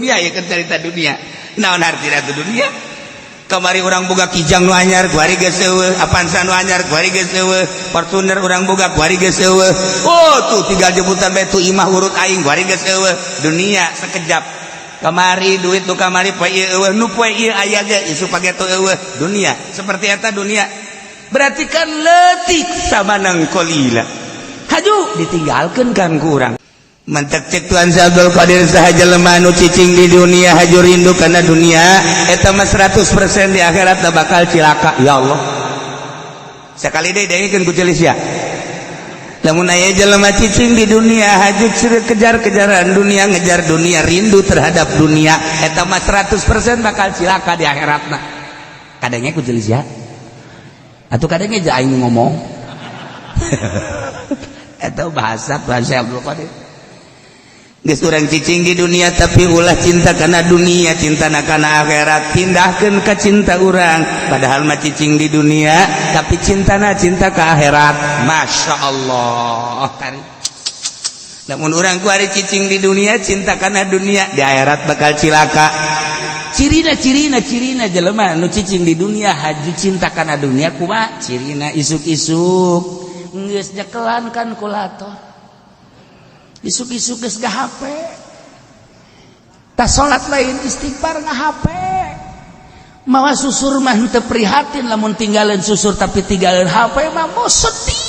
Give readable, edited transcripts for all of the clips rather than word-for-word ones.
Dunia ya kan, cerita dunia. Naon artina tuh dunia? Kamari urang boga Kijang nu anyar, kuari geus euweuh. Avanza nu anyar, kuari geus euweuh. Fortuner urang boga, kuari geus euweuh. Oh, tuh tinggal jemputan bae tuh imah urut aing, kuari geus euweuh. Dunia sekejap. Kamari duit nu kamari, poe ieu euweuh, nu poe ieu aya ge isuk pageto euweuh. Dunia seperti eta. Dunia berarti kan leutik, samanan qalila, haju ditinggalkeun kan ku urang. Mantak cek Tuhan Abdul Qadir, saha jelema nu cicing di dunia, haju rindu karena dunia, eta mah 100% di akhirat bakal cilaka. Ya Allah, sekali deui dengekeun ku celis ya. Lamun aya jelema cicing di dunia, haju kejar-kejaran dunia, ngejar dunia, rindu terhadap dunia, eta mah 100% bakal cilaka di akhiratna. Kadangnya ku celis ya, atau kadangnya aja aing ngomong eta bahasa Tuhan Syekh Abdul Qadir. Geus urang cicing di dunia, tapi ulah cinta karena dunia, cinta kana akhirat. Pindahkeun ke cinta urang, padahal mah cicing di dunia, tapi cintana cinta ke akhirat. Masya Allah. Namun urang kuari cicing di dunia, cinta karena dunia, di akhirat bakal cilaka. Cirina, cirina, cirina jelema nu cicing di dunia, haju cinta karena dunia, kumaha cirina? Isuk-isuk geus nyekelan kalkulator, isuk-isuk geus HP, tas salat lain istighfar, nga HP, mawa susur mah henteu prihatin lamun tinggalin susur, tapi tinggalin HP mah mau sedih.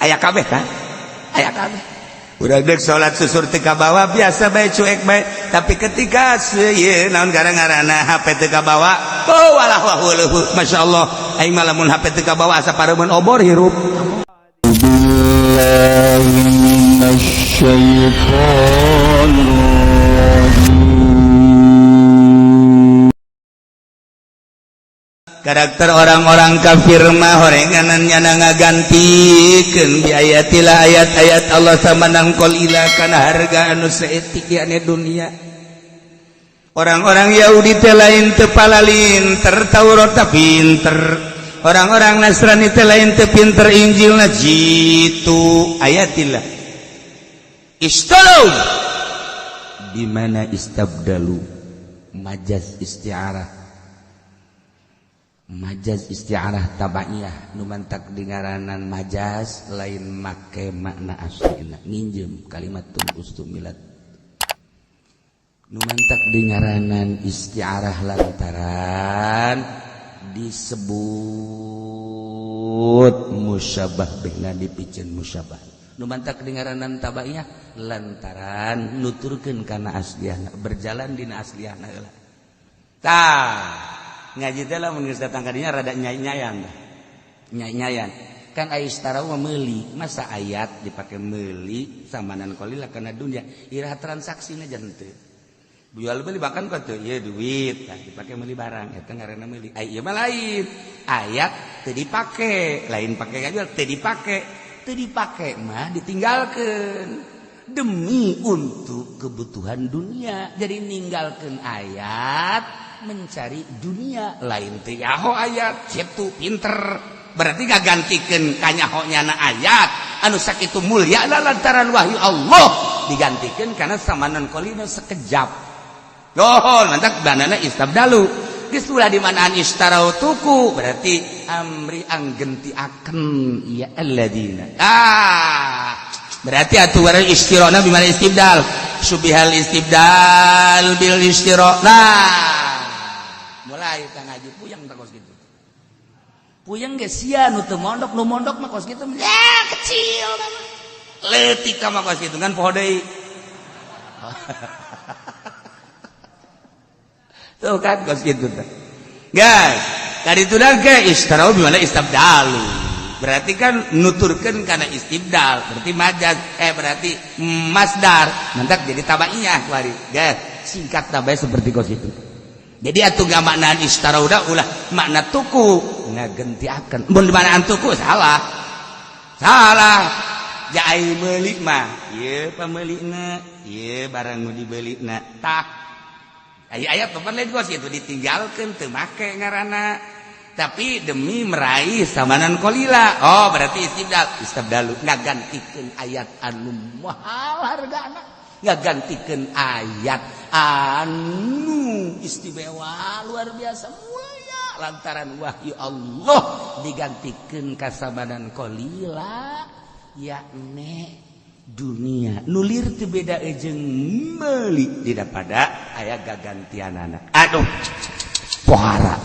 Aya kabeh kan, aya kabeh. Udah dek salat, susur teu kabawa, biasa bae, cuek bae. Tapi ketika ieu naon gara-garana HP teu kabawa, oh walah wah, Masya Allah, aing mah lamun HP teu kabawa asa pareumeun obor hirup. بالله من الشيطان الرجيم. Karakter orang-orang kafir mah horenganan nyana ngagantikeun biayatillah, ayat-ayat Allah, samanan qalila, kana harga anu saeutik, yakni dunia. Orang-orang Yahudi teh lain teu palalinter Taurat, pinter. Orang-orang Nasrani teh lain teu pinter Injilna. Jitu ayatillah istalau di mana istabdalu, majaz isti'arah, majaz isti'arah tabaiyah. Nu mantak dingaranan majaz, lain make makna aslina, nginjem kalimat ustumilat. Nu mantak dingaranan isti'arah lantaran disebut musyabah bihna, dipiceun musyabah. Nu mantak dingaranan tabaiyah lantaran nuturkeun kana asliahna, berjalan dina asliahna heula. Tah, ngaji teh lamun geus datang ka dinya rada nyai-nyayan, nyai-nyayan kan. Aya istarau mah meuli, masa ayat dipake meuli samanan qalila kana dunia? Iraha transaksina? Henteu jual beli bahkan kok tuh ieu duit, nah, dipake meuli barang, eta ngaranna meuli. Ai ieu mah lain, ayat teu dipake, lain pake ngajual, teu dipake. Teu dipake mah ditinggalkeun demi untuk kebutuhan dunia. Jadi ninggalkeun ayat mencari dunia, lain teu nyaho ayat kitu pinter, berarti gak gantikan kanyaho nyana ayat anu sakitu mulia lantaran wahyu Allah, digantikan karena samanan qalila, sekejap. Oh, mantap banana istabdalu. Geus ulah di manaan istarau tuku, berarti amri anggenti akan ya alladzina. Ah, berarti atuh warna istirona bimana istibdal. Subihal istibdal bil istira. Nah, mulai tang ngaji puyeng tak kos kitu. Puyeng ge sia nu teu mondok, nu mondok mah kos kitu ya kecil. Leutik mah kos kitu kan poho deui. Tuh kan kos gitu tuh. Guys, tadi itu dan ke istarau gimana istabdalu. Berarti kan nuturkeun karena istibdal, berarti majaz, eh, berarti masdar. Mantak jadi tabaiyah kuari. Guys, singkat tabai seperti kos itu. Jadi atuh gak maknaan istarau udah ulah makna tuku ngagentiakeun. Mun maknaan tuku salah. Salah. Jai meuli mah, ieu pameulina, ieu barang nu dibelina. Tah, ayat lain kos itu ditinggalkan, teu make ngaranna, tapi demi meraih samanan qalila. Oh, berarti istibdal, istabdalu ngagantikeun ayat anu mahal hargana. Ngagantikeun ayat anu istimewa luar biasa mulia lantaran wahyu Allah digantikeun kasamanan qalila yakni dunia nulir teu beda jeung meuli tidak pada aya gagantianana. Aduh pohara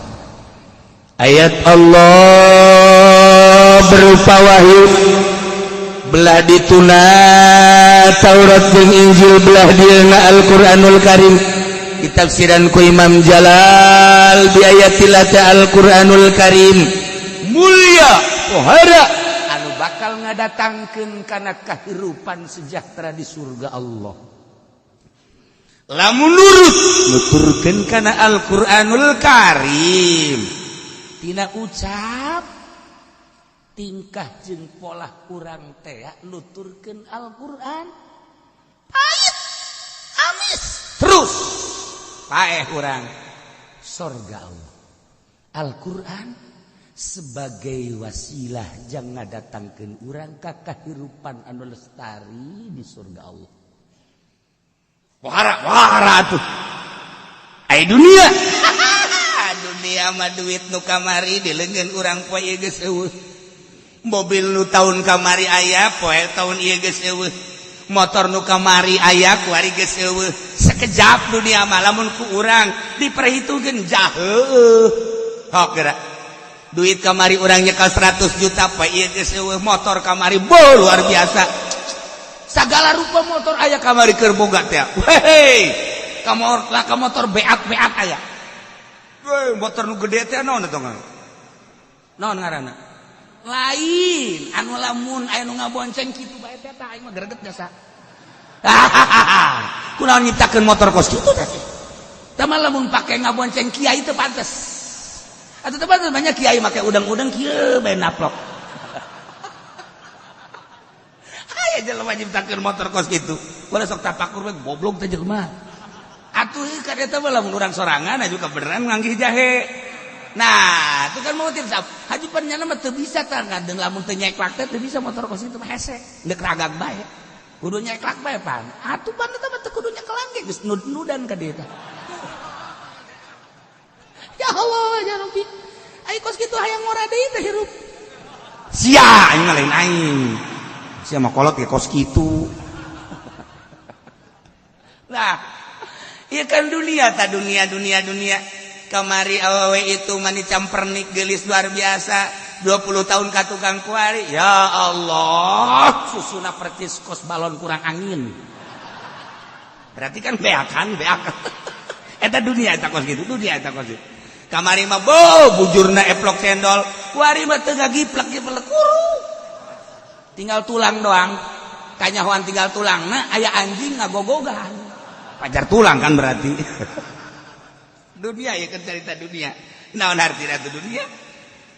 ayat Allah berupa wahyu belah dituna Taurat jeung Injil belah dieuna Al-Qur'anul Karim ditafsiran ku Imam Jalal bi ayatillah Al-Qur'anul Karim mulia pohara anu bakal ngadatangkeun kana kahirupan sejahtera di surga Allah lamun nurut nuturkeun kana Al-Qur'anul Karim tina ucap tingkah jeung pola kurang teh nuturkeun Al-Qur'an pahit amis terus paeh urang sorga Allah. Al-Qur'an sebagai wasilah jang ngadatangkeun urang ka kahirupan anu lestari di surga Allah. Wahara wahara atuh ai dunia dunia mah duit nu kamari di leungeun urang poe ieu geus eueuh, mobil nu tahun kamari aya poe tahun ieu geus eueuh, motor nu kamari aya kuari geus eueuh. Sekejap dunia mah lamun ku urang diperhitungkeun jaheuh hok geura. Duit kamari urang nyekel 100 juta poe ieu geus eueuh, motor kamari bo luar biasa segala rupa motor aya kamari keur boga teh. Hei ka motor beak-beak aya. Weh motor nu gede teh naon eta naon ngaranna lain anu lamun aya nu ngabonceng kitu bae teh tah aing mah greget jasa. Kunaon nyiptakeun motor kos kitu teh? Tah mah lamun pake ngabonceng kiai teu pantes. Atuh teu pantes banyak kiai make udang-udang kieu bae naplok. Aya jelema nyiptakeun motor kos kitu. Ulah sok tapakur we goblok teh jelema. Atuh ka eta mah lamun urang sorangan aju kebeneran nganggih jahe. Nah, itu kan mau tiap haji pan nyana mah teu bisa tah ngadeng lamun teu nyeklak teh teu bisa motor kos itu mah hese. Deuk ragag bae. Kudu nyeklak bae pan. Atuh pan eta mah teu kudu nyekelan ge geus nud-nudan ka dieu teh. Ya Allah ya Rabbi. Ai kos kitu hayang ngora deui teh hirup. Sia aing mah lain aing. Sia mah kolot ge kos kitu. Nah, ieu kan dunia ta dunia dunia dunia. Kamari awewe itu mani campernik gelis luar biasa 20 tahun ka tukang kuari ya Allah susuna percis kos balon kurang angin berarti kan beakan beakan eta dunia eta kos gitu dunia eta kos gitu kamari mah bo bujurna eplok cendol kuari mah teu ngagiplek giplek kuru tinggal tulang doang kanyahoan tinggal tulang nah aya anjing ngagogogan pajar tulang kan berarti. Dunia ya kan cerita dunia naon artina tuh dunia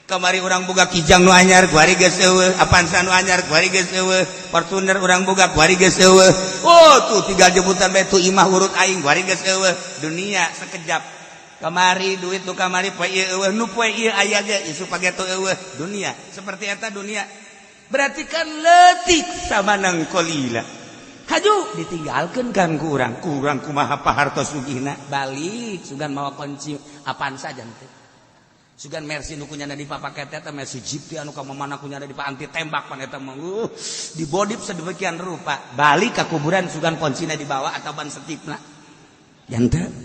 kamari urang boga Kijang nu anyar kuari geus eueuh, Avanza nu anyar kuari geus eueuh, Fortuner urang boga kuari geus eueuh. Oh tuh tinggal jemputan bae tuh imah urut aing kuari geus eueuh. Dunia sekejap kamari duit nu kamari poe ieu eueuh nu poe ieu aya ge isu pageto eueuh. Dunia seperti eta dunia berarti kan leutik samanang qalila haju ditinggalkan kan kurang kurang kumaha paharto sugihna balik sugan mawa kunci Avanza janten sugan Mercy nu kunyana dipapaket eta Mercy Jeep teh anu ka mana kunyana di anti tembak pan eta mah dibodip sedemikian rupa balik ka kuburan sugan kuncina dibawa atau ban setipna janten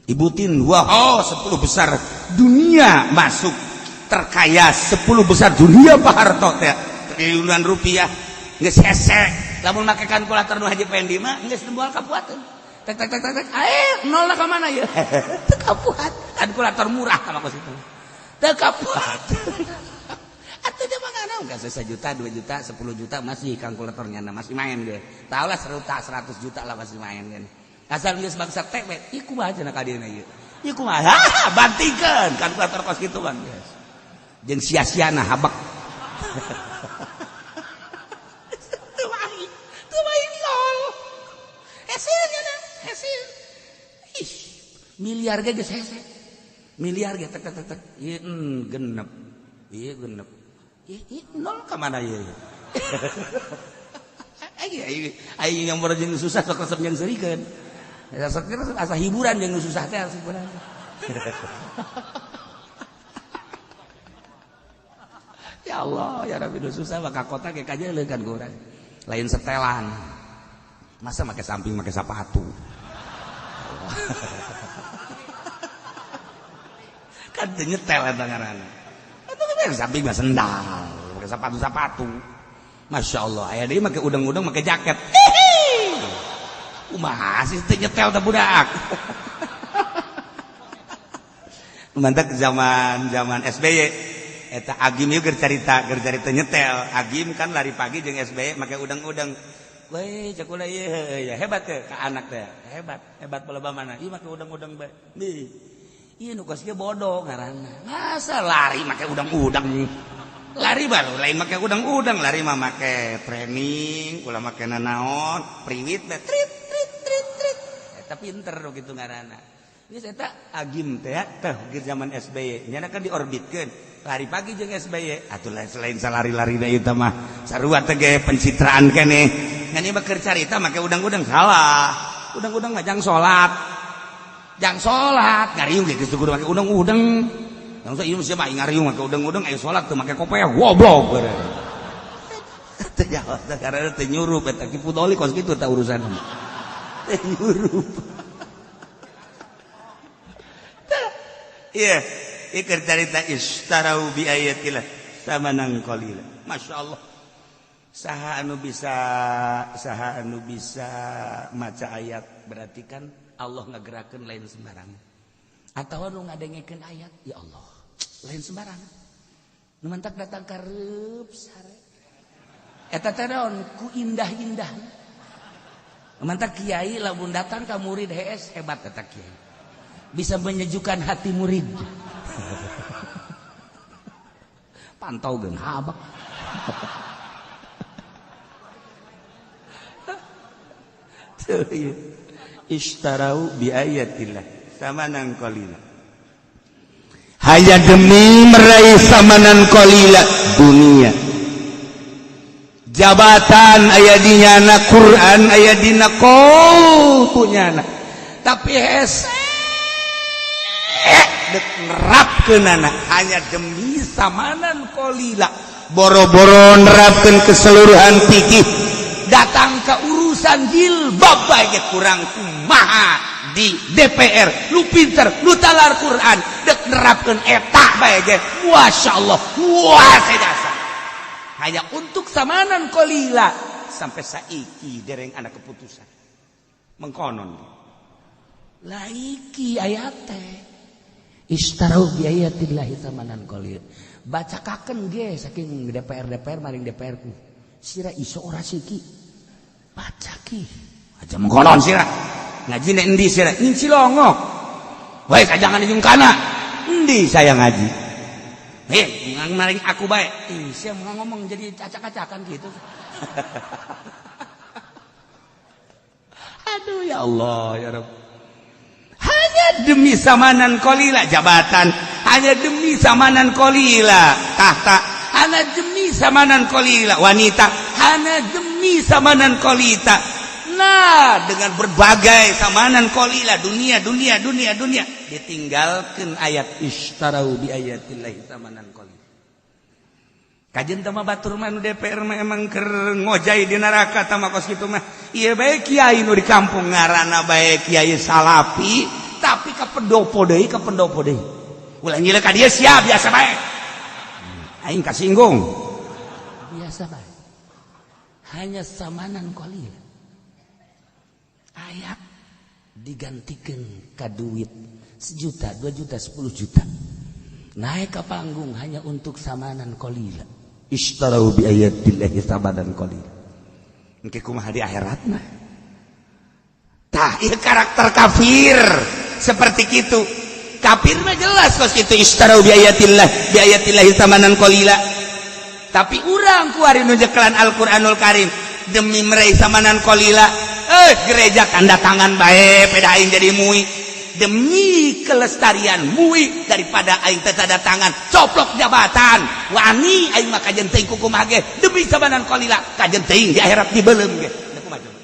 ibutin wah oh 10 besar dunia masuk terkaya 10 besar dunia paharto teh triliunan rupiah geus hese lamun make kalkulator nu Haji Pendi mah geus moal kapuateun tek tek tek tek tek nolna ka mana ieu teu kapuat kalkulator murah ka kos itu teu kapuat atuh dia mah ngana geus 1 juta 2 juta 10 juta masih kalkulatornya masih main ge tahu lah 100 juta lah masih main ge asal geus bangsa tek we ieu kumaha cenah ka dieuna ieu ieu kumaha bantingkeun kalkulator kos kitu bang jeung sia-siana habak. Miliar ge geus hese miliar ge tek tek tek tek ieu genep ieu genep ieu nol ka mana ieu. Aing yang baru jeung susah sok resep jeung seurikeun. Sok asa hiburan jeung susah teh hiburan. Ya Allah, ya Rabbi, susah maka kota ge kajeuleuh kan ku urang. Lain setelan. Masa make samping make sepatu. Kan teu nyetel eta ngaranna. Eta kan samping mah sendal, make sepatu-sepatu. Masya Allah, aya deui make udang-udang make jaket. Kumaha sih teu nyetel teh budak. Mantak zaman SBY eta Agim ieu keur carita nyetel. Agim kan lari pagi jeung SBY make udang-udang. Weh, cek ulah ieu ya hebat teh ka anak teh. Hebat, hebat baleba mana? Ieu make udang-udang bae. Nih. Ieu nu kos ge bodoh ngaranna. Masa lari make udang-udang? Lari baru lain make udang-udang, lari mah make training, ulah make nanaon, priwit teh trit trit trit trit. Eta pinter kitu ngaranna. Geus eta Agim teh teh ge zaman SBY, nyana kan diorbitkeun. Lari pagi jeung SBY, atuh selain salari-lari da ieu mah sarua teh ge pencitraan keneh. Ngan ieu mah keur carita make udang-udang salah. Udang-udang mah jang salat. Jang salat ngariung ge geus kudu make udang-udang. Langsung ieu siapa ngariung make udang-udang ayo salat teu make kopeah goblok. Teu jawab teh karena teu nyurup eta Ki Pudoli kos kitu tah urusan. Teu nyurup. Iya, ieu carita istarau bi ayatillah samanan qalila. Masya Allah. Saha anu bisa maca ayat berarti kan Allah ngagerakeun lain sembarang. Atawa nu ngadengekeun ayat, ya Allah, lain sembarang. Nu mantak datang ka reup sare. Eta teh naon ku indah-indah. Nu mantak kiai lamun datang ka murid hees hebat eta kiai. Bisa menyejukkan hati murid. Pantau geun habak. Ishtarau bi ayatillah samanan qalila. Hanya demi meraih samanan qalila dunia. Jabatan aya di nyana, Quran aya dina qol nyana. Tapi hese dek nerapkeunana hanya demi samanan qalila. Boro-boro nerapkeun keseluruhan fikih. Datang ke urusan jilbab bae ge kurang kumaha di DPR, lu pinter, lu talar Quran, dek nerapkeun eta bae ge. Masyaallah, wah sedasa. Hanya untuk samanan qalila sampai saiki dereng anak keputusan. Mengkonon. Laiki ayat teh. Istarau bi ayatillahi samanan qalil. Bacakakeun ge saking DPR maring DPR ku. Sira iso ora siki. Baca ki. Aja mengkonon sira. Ngaji nek endi sira? Ning Cilongok. Woi, jangan jeung kana. Endi saya ngaji? Maring aku bae. Ih, sia ngomong jadi acak-acakan gitu. Aduh ya Allah ya Rabb. Hanya demi samanan qalila jabatan, hanya demi samanan qalila tahta, hanya demi samanan qalila wanita, hanya demi samanan qalita. Nah, dengan berbagai samanan qalila dunia dunia dunia dunia ditinggalkan ayat ishtarau bi ayatillahi samanan qalila. Kajen teh mah batur mah nu DPR mah emang keur ngojay di neraka tah mah kos kitu mah. Ieu bae kiai nu di kampung ngaranna bae kiai salapi tapi ka pendopo deui ka pendopo deui. Ulah nyileuh ka dieu sia biasa bae. Aing kasinggung. Biasa bae. Hanya samanan qalila. Ayat digantikan ka duit 1 juta, 2 juta, 10 juta. Naik ke panggung hanya untuk samanan qalila. Ishtarau bi ayatillahi samanan qalila. Engke kumaha di akhiratna? Tah, ieu karakter kafir seperti kitu. Kafir mah jelas kos kitu ishtarau bi ayatillahi samanan qalila. Tapi urang kuari nu jekelan Al-Qur'anul Karim demi meraih samanan qalila. Gereja tanda tangan bae peda aing jadi mui. demi kelestarian MUI daripada aing teu tanda tangan coplok jabatan wani aing mah kajen teuing kukumaha ge demi samanan qalila kajen teuing di akhirat dibeuleum ge. Kumaha coba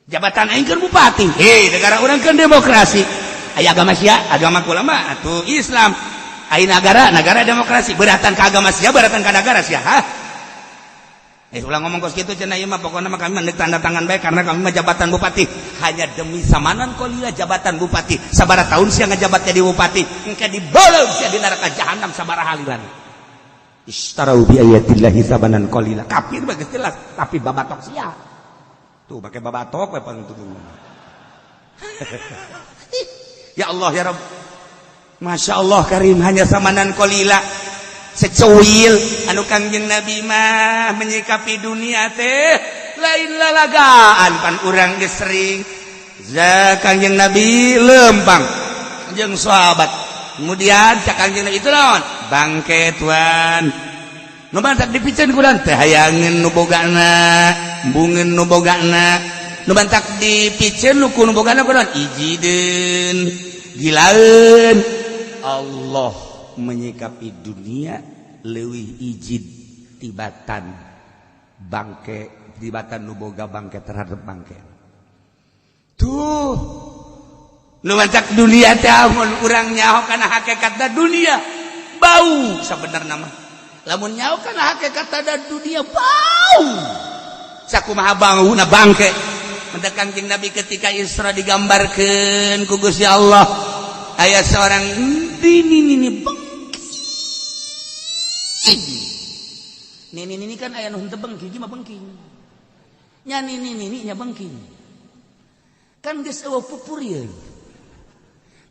jabatan aing keur bupati, hei negara urang keur demokrasi, aya agama sia, agama kula mah atuh Islam, aya negara negara demokrasi, beratan ka agama sia, beratan ka negara sia, hah? Ulah ngomong kos kitu cenah, ieu mah pokokna mah kami mah tanda tangan bae karena kami mah jabatan bupati hanya demi samanan qalila jabatan bupati. Sabaraha tahun sia ngajabat jadi bupati, engke dibeuleum sia di neraka jahanam sabaraha lilan. Ishtarau bi ayatillahi samanan qalila, kafir bagus jelas, tapi babatok sia tuh pakai babatok we pangtutung. Ya Allah ya Rabb, Masya Allah Karim, hanya samanan qalila secuil anu Kangjeng Nabi mah menyikapi dunia teh lain lalagaan. Pan urang geus sering za Kangjeng Nabi lempang jeung sahabat, kemudian cak Kangjeng Nabi itu naon bangke tuan nu mantak dipiceun ku teh hayangeun nu bogana, embungeun nu bogana, nu mantak dipiceun nu ku nu bogana ku naon ijideun gilaeun. Allah menyikapi dunia leuwih ijid tibatan bangke, tibatan nu boga bangke terhadap bangke tuh. Nu mancak dunia teh amun urang nyaho kana hakikatna dunia bau sabenerna mah, lamun nyaho kana hakikatna dunia bau sakumaha bauna bangke. Mendak Kangjeng Nabi ketika Isra digambarkeun ku Gusti Allah aya seorang nini nini bengking, nini nini kan aya nu henteu bengking mah, bengking nya nini nini nya bengking kan geus eueuh pupurieun,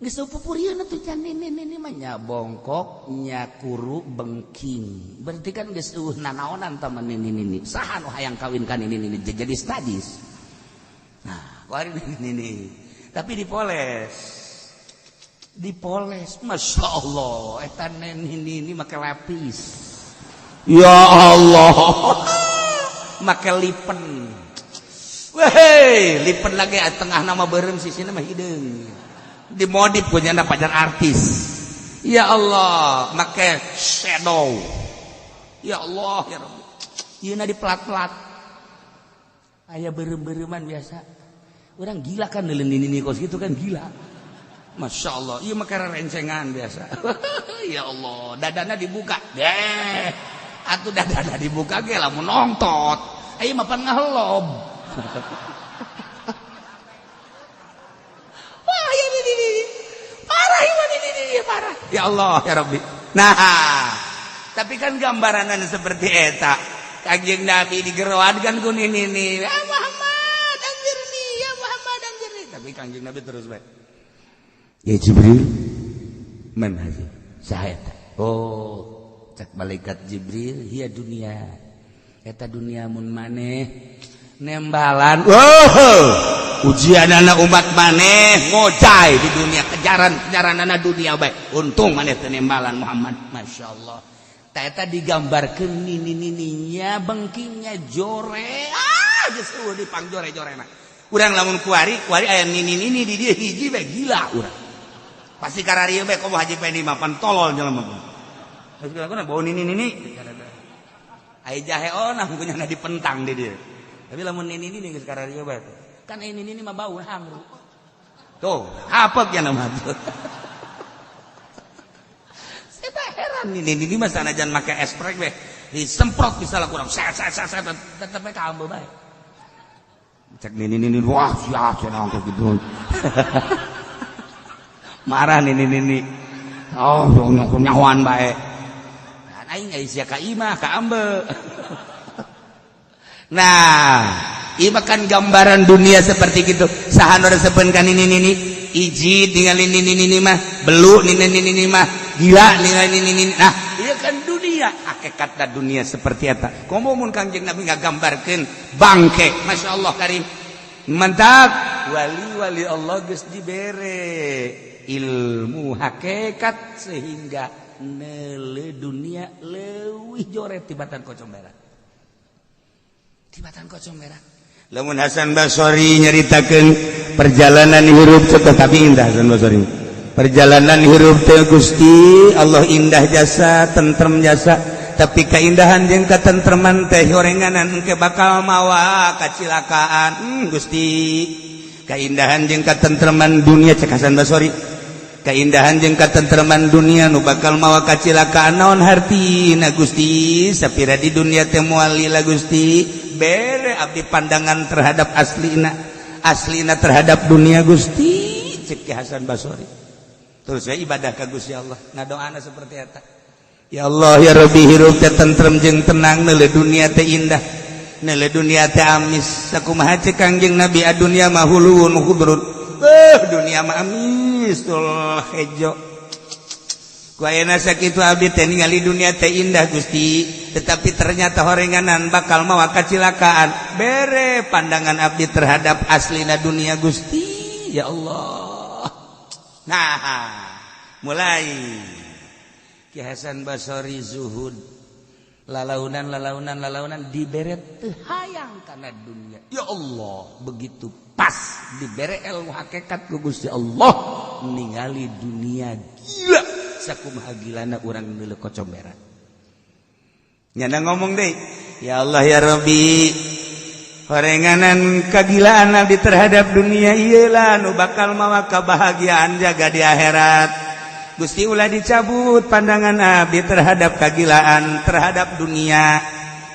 geus eueuh pupurieun atuh can nini nini mah nya bongkok nya kuru bengking, berarti kan geus eueuh nanaonan tah nini nini. Saha nu hayang kawin ka nini nini jadi sadis? Nah, kuari nini nini tapi dipoles, dipoles, Masya Allah, eta nini nini make lapis, ya Allah, make lipen. Weh, lipen lagi tengah nama beureum, sisina mah hideung, dimodif punya pacar artis. Ya Allah, make shadow, ya Allah ya Rabbi, ieu di pelat-pelat aya beureum-beureuman biasa. Orang gila kan neuleun nini kos gitu kan, gila. Masya Allah, iya mah rencengan biasa. Ya Allah, dadana dibuka deh atuh, dadana dibuka ge lamun nongtot ayo mah pan ngahelob. Wah, ya ini parah, ini ini parah. Ya Allah ya Rabbi. Nah, tapi kan gambaranan seperti eta Kangjeng Nabi digeroan kan ku nini nih, ya Muhammad anjirni, ya Muhammad anjirni, tapi Kangjeng Nabi terus baik, ya Jibril, man hazi, saha eta? Oh, cek malaikat Jibril, hiya dunia, eta dunia mun maneh nembalan. Oh, ujian anak umat maneh ngocai di dunia, kejaran kejaran anak dunia baik, untung maneh teu nembalan Muhammad. Masya Allah, eta digambarkeun nini nininya bengkingnya jore, ah geus eueuh dipangjore-jorena. Urang lamun kuari kuari aya nini nini di dieu hiji bae gila urang pasti kararieu bae, komo Haji Pendi mah pan tolol jelema. Geus bau nini nini aya jahe onah kunyana dipentang di dieu, tapi lamun nini nini geus kararieu bae kan ini nini mah bau hangru tuh apek ya nama tuh. Saya heran nini nini mah sanajan make esprek bae disemprot bisa lah kurang set set set set tetep bae kaambe bae. Cek nini nini, wah sia cenah gitu. Marah nini nini, oh nyahoan bae aing sia ka imah ka ambe. Nah, ieu kan gambaran dunia seperti gitu. Saha nu resepeun ka nini nini, iji ningali nini nini mah belu, nini nini mah gila ningali nini nini. Nah, ieu kan dunia, hakikatna dunia seperti eta. Komo mun Kangjeng Nabi ngagambarkeun bangke, Masya Allah Karim, mantap wali-wali Allah geus dibere ilmu hakikat sehingga nele dunia leuwih joret tibatan kocong berak, tibatan kocong berak. Lamun Hasan Basri nyaritakeun Perjalanan hirup teh, tapi indah Hasan Basri. Perjalanan hirup teh, Gusti Allah, indah jasa, tentrem jasa, tapi keindahan jeung katentreman teh horenganan engke bakal mawa kacilakaan. Gusti, keindahan jeung katentreman dunia, cek Hasan Basri, keindahan jeung katentreman dunia nu bakal mawa kacilakaan naon hartina, Gusti? Sapira di dunia teh moal lila. Gusti, bere abdi pandangan terhadap aslina, aslina terhadap dunia, Gusti, cek Ki Hasan Basri. Terus ya ibadah ka Gusti Allah, ngadoana seperti eta, "Ya Allah, ya Rabbi, hirup teh tentrem jeung tenang, neuleuh dunia teh indah, neuleuh dunia teh amis." Sakumaha cek Kangjeng Nabi, "Adunya mah huluwun khudrun." Dunia mah amis tul hejo. Ku ayeuna sakitu abdi teh ningali dunia teh indah, Gusti, tetapi ternyata horenganan bakal mawa kacilakaan. Bere pandangan abdi terhadap aslina dunia, Gusti, ya Allah. Nah, mulai Ki Hasan Basri zuhud, lalaunan, lalaunan, lalaunan, dibere teu hayang kana dunia. Ya Allah, begitu pas dibere ilmu hakikat ku Gusti Allah, ningali dunia gila sakumaha gilana urang neuleuh kocomberan. Nyana ngomong deh, "Ya Allah, ya Rabbi, horenganan kagilaan abdi terhadap dunia iyalah nu bakal mawa kebahagiaan jaga di akhirat. Gusti, ulah dicabut pandangan abdi terhadap kagilaan terhadap dunia.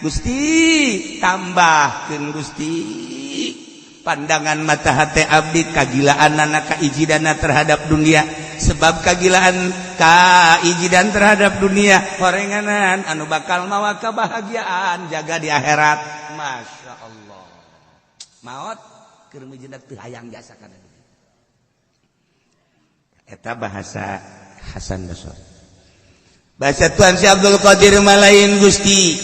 Gusti, tambahkeun, Gusti, pandangan mata hati abdi kagilaan anak kaijidana terhadap dunia, sebab kagilaan kaijidan terhadap dunia horenganan anu bakal mawa kebahagiaan jaga di akhirat." Masya Allah, maot keur mijeunna teu hayang jasa kana dunia. Eta bahasa Hasan Basri. Bahasa Tuan Syekh Abdul Qadir malain, "Gusti,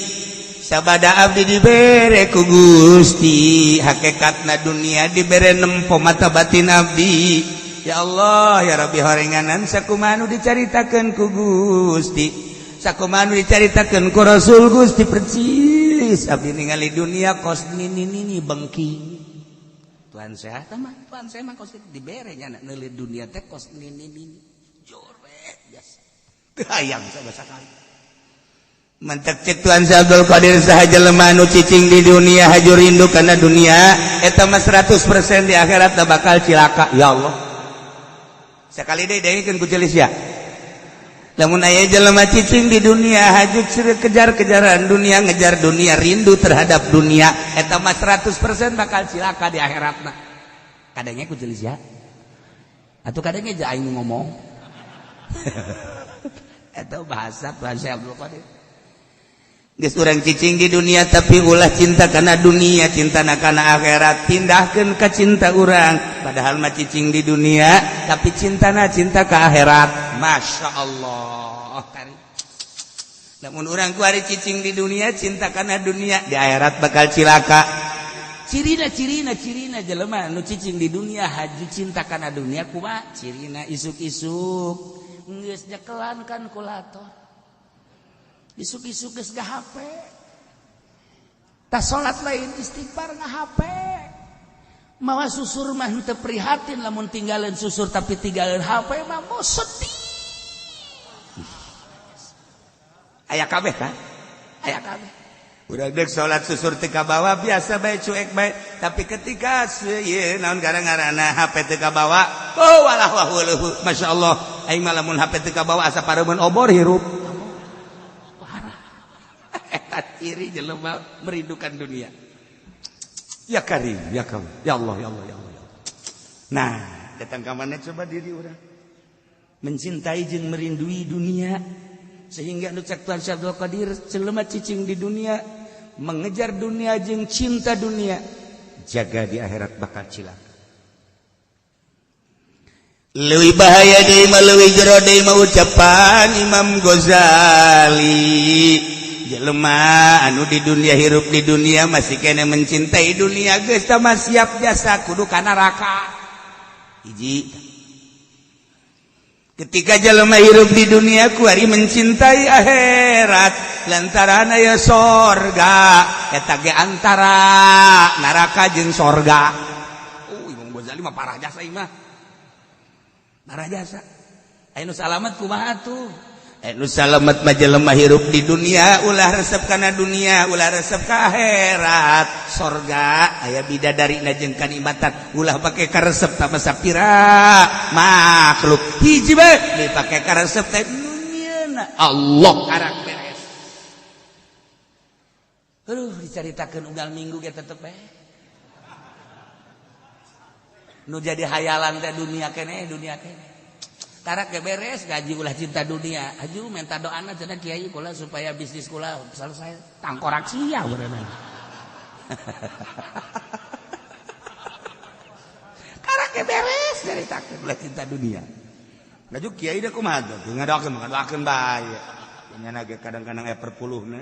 sabada abdi dibere ku Gusti hakikatna dunia, dibere nempo mata batin abdi, ya Allah, ya Rabbi, horenganan sakumaha nu dicaritakeun ku Gusti, sakumaha nu dicaritakeun ku Rasul Gusti, percis abdi ningali dunia kos nini nini bengking." Tuhan sehat mah, Tuhan saya mah kos dibere nya neuleuh dunia teh kos nini nini jore biasa, teu hayang sama sakali. Mantak cek Tuhan Abdul Qadir, saha jelema nu cicing di dunia, haju rindu kana dunia, eta mah 100% di akhirat bakal cilaka. Ya Allah, sekali deui dengekeun ku celis ya. Lamun aya jelema cicing di dunia, haju kejar-kejaran dunia, ngejar dunia, rindu terhadap dunia, eta mah 100% bakal cilaka di akhiratna. Kadangnya ku celis ya, atau kadangnya aja aing ngomong. Eta bahasa Tuhan Syekh Abdul Qadir. Geus urang cicing di dunia, tapi ulah cinta kana dunia, cinta kana akhirat. Pindahkeun ka cinta urang, padahal mah cicing di dunia, tapi cintana cinta ke akhirat. Masya Allah. Namun urang kuari cicing di dunia, cinta kana dunia, di akhirat bakal cilaka. Cirina, cirina, cirina jelema nu cicing di dunia, haju cinta kana dunia kumaha cirina? Isuk-isuk geus nyekelan kalkulator, isuk-isuk geus HP, tas salat lain istighfar, nga HP, mawa susur mah teu prihatin lamun tinggalin susur, tapi tinggalin HP mah mau sedih. Aya kabeh kan, aya kabeh. Udah dek salat susur teu kabawa, biasa bae, cuek bae, tapi ketika ieu naon gara-garana HP teu kabawa, oh walah wah weuh, Masya Allah, aing mah lamun HP teu kabawa asa pareumeun obor hirup. Eta ciri jelema merindukan dunia. Ya Karim, ya Karim, ya Allah, ya Allah, ya Allah, ya Allah. Nah, datang ke mana coba diri urang mencintai jeung merindui dunia, sehingga nu cek Tuhan Syekh Abdul Qadir, jelema cicing di dunia, mengejar dunia jeung cinta dunia, jaga di akhirat bakal cilaka. Leuwih bahaya deui mah, leuwih jero deui mah, ucapan Imam Ghazali, jelema anu di dunia, hirup di dunia, masih kene mencintai dunia, geus mah siap jasa kudu ka neraka. Hiji, ketika jelema hirup di dunia kuari mencintai akhirat lantaran aya sorga, eta ge antara neraka jeung sorga. Imam Ghazali. Ghazali mah parah jasa ieu mah. Parah jasa. Aya nu salamet kumaha tuh? Nu salamet mah jelema hirup di dunia ulah resep kana dunia, ulah resep ka akhirat. Sorga aya bidadari na jeung kanikmatan, ulah pake karesep tama sapira makhluk. Hiji bae dipake karesep teh dunia Allah karak beres. Aduh dicaritakeun unggal minggu ge tetep bae. Nu jadi hayalan teh dunia keneh, dunia keneh. Karak ge beres gaji ulah cinta dunia. Aju minta doana cenah kiai kula supaya bisnis kula selesai. Tangkorak sia berenang. Karak ge beres caritakeun ulah cinta dunia. Laju kiai da kumaha tuh? Ngadoakeun bae. Nya ge kadang-kadang aya perpuluhna.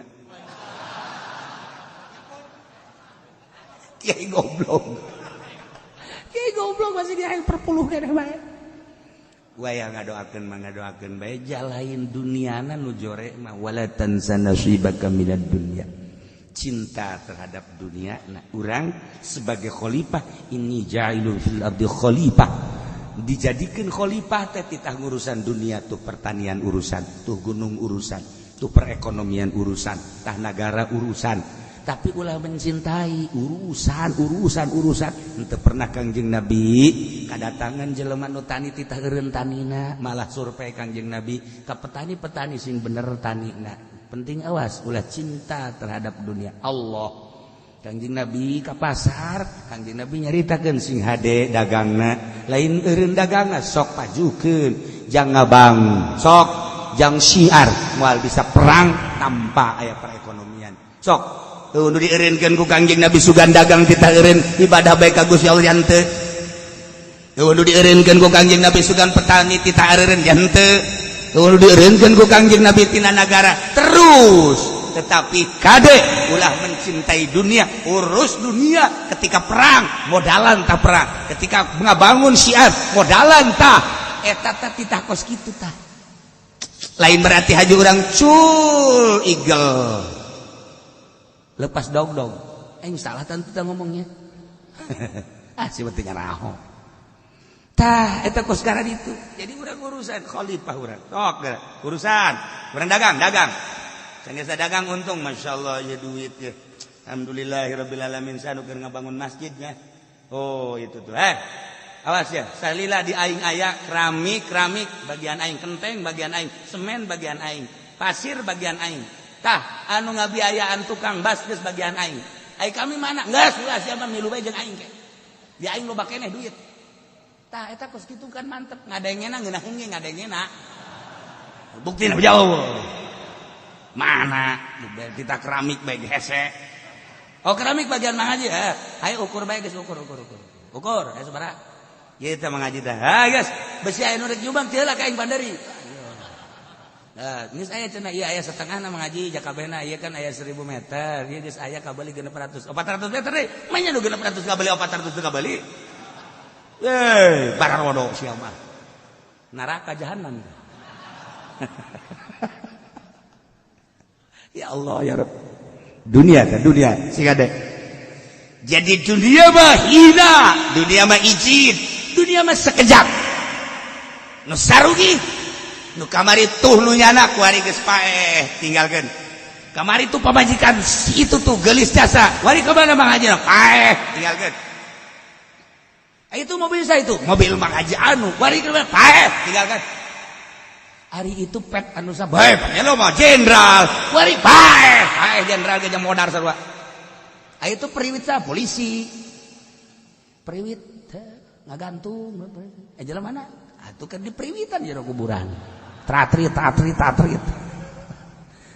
Kiai goblok. Kiai goblok masih di aya perpuluh keneh bae. Waya ngadoakeun mah ngadoakeun bae jalain duniana nu jore mah wala tansa nasibaka minad dunya. Cinta terhadap dunia. Nah, urang sebagai khalifah ini ja'ilun fil ardi khalifah. Dijadikeun khalifah teh titah ngurusan dunia tuh pertanian urusan, tuh gunung urusan, tuh perekonomian urusan, tah nagara urusan. Tapi ulah mencintai urusan urusan urusan. Henteu pernah Kangjeng Nabi kadatangan jelema nu tani titah eureun tanina, malah survei Kangjeng Nabi ka petani-petani sing bener tanina. Penting awas ulah cinta terhadap dunia. Allah Kangjeng Nabi ka pasar, Kangjeng Nabi nyaritakeun sing hade dagangna, lain eureun dagangna sok pajukeun, jang ngabang, sok jang syiar, moal bisa perang tanpa aya perekonomian. Sok tuh nu dieureunkeun ku Kangjeng Nabi sugan dagang titah eureun ibadah bae ka Gusti Allah henteu. Tuh nu dieureunkeun ku Kangjeng Nabi sugan petani titah eureun henteu. Tuh nu dieureunkeun ku Kangjeng Nabi tina nagara terus. Tetapi kade ulah mencintai dunia, urus dunia ketika perang modalan tah perang, ketika ngabangun syiar modalan tah eta tah titah kos kitu tah. Lain berarti haji urang cul igel lepas dog-dog. Salah tentu kita ngomongnya. Ah si pentingnya raho. Tah eta kos sekarang itu. Jadi urang urusan khalifah urang. Sok urusan urang dagang, dagang. Sanggeus dagang untung masyaallah ya duit ya. Alhamdulillahirabbil alamin sanu keur ngabangun masjidnya. Oh itu tuh. Awas ya, salila di aing aya keramik, keramik bagian aing, kenteng bagian aing, semen bagian aing, pasir bagian aing. Tah anu ngabiayaan tukang bas geus bagian aing. Ai kami mana? Geus ulah sia mah milu bae jeung aing ke. Di aing loba keneh duit. Tah eta kos kitu kan mantep, ngadengena ngeunaheun ge ngadengena. Buktina jauh. Mana kita keramik bae hese. Oh keramik bagian mang haji. Hayu ukur bae geus ukur ukur ukur. Ukur aya sabaraha? Ieu teh mang haji teh. Ha geus besi aya nu rek nyumbang teu lah ka aing bandari. Nah, geus aya cenah ieu aya setengahna mang haji jakabehna ieu kan aya 1000 meter. Ieu geus aya kabeli 600. 400 meter deui. Manya nu 600 kabeli 400 kabeli. Eh, bararodo sia mah. Neraka jahanam. Ya Allah ya Rabb. Dunia kan dunia sing ade. Jadi dunia mah hina, dunia mah izin, dunia mah sekejap. Nu sarugi, nu kamari tuh nu nyana kuari geus paeh tinggalkeun. Kamari tuh pamajikan si itu tuh geulis jasa, wari ka mana Mang Haji paeh tinggalkeun. Itu mobil saya itu, mobil Mang Haji anu, wari ka mana paeh tinggalkeun. Hari itu pet anu sabae lo mah jenderal, wari paeh, paeh jenderal ge modar sarua. Ah itu periwit sah polisi. Periwit ngagantung jalan mana? Atuh kan di periwitan jero kuburan. Tratrit tratrit tratrit.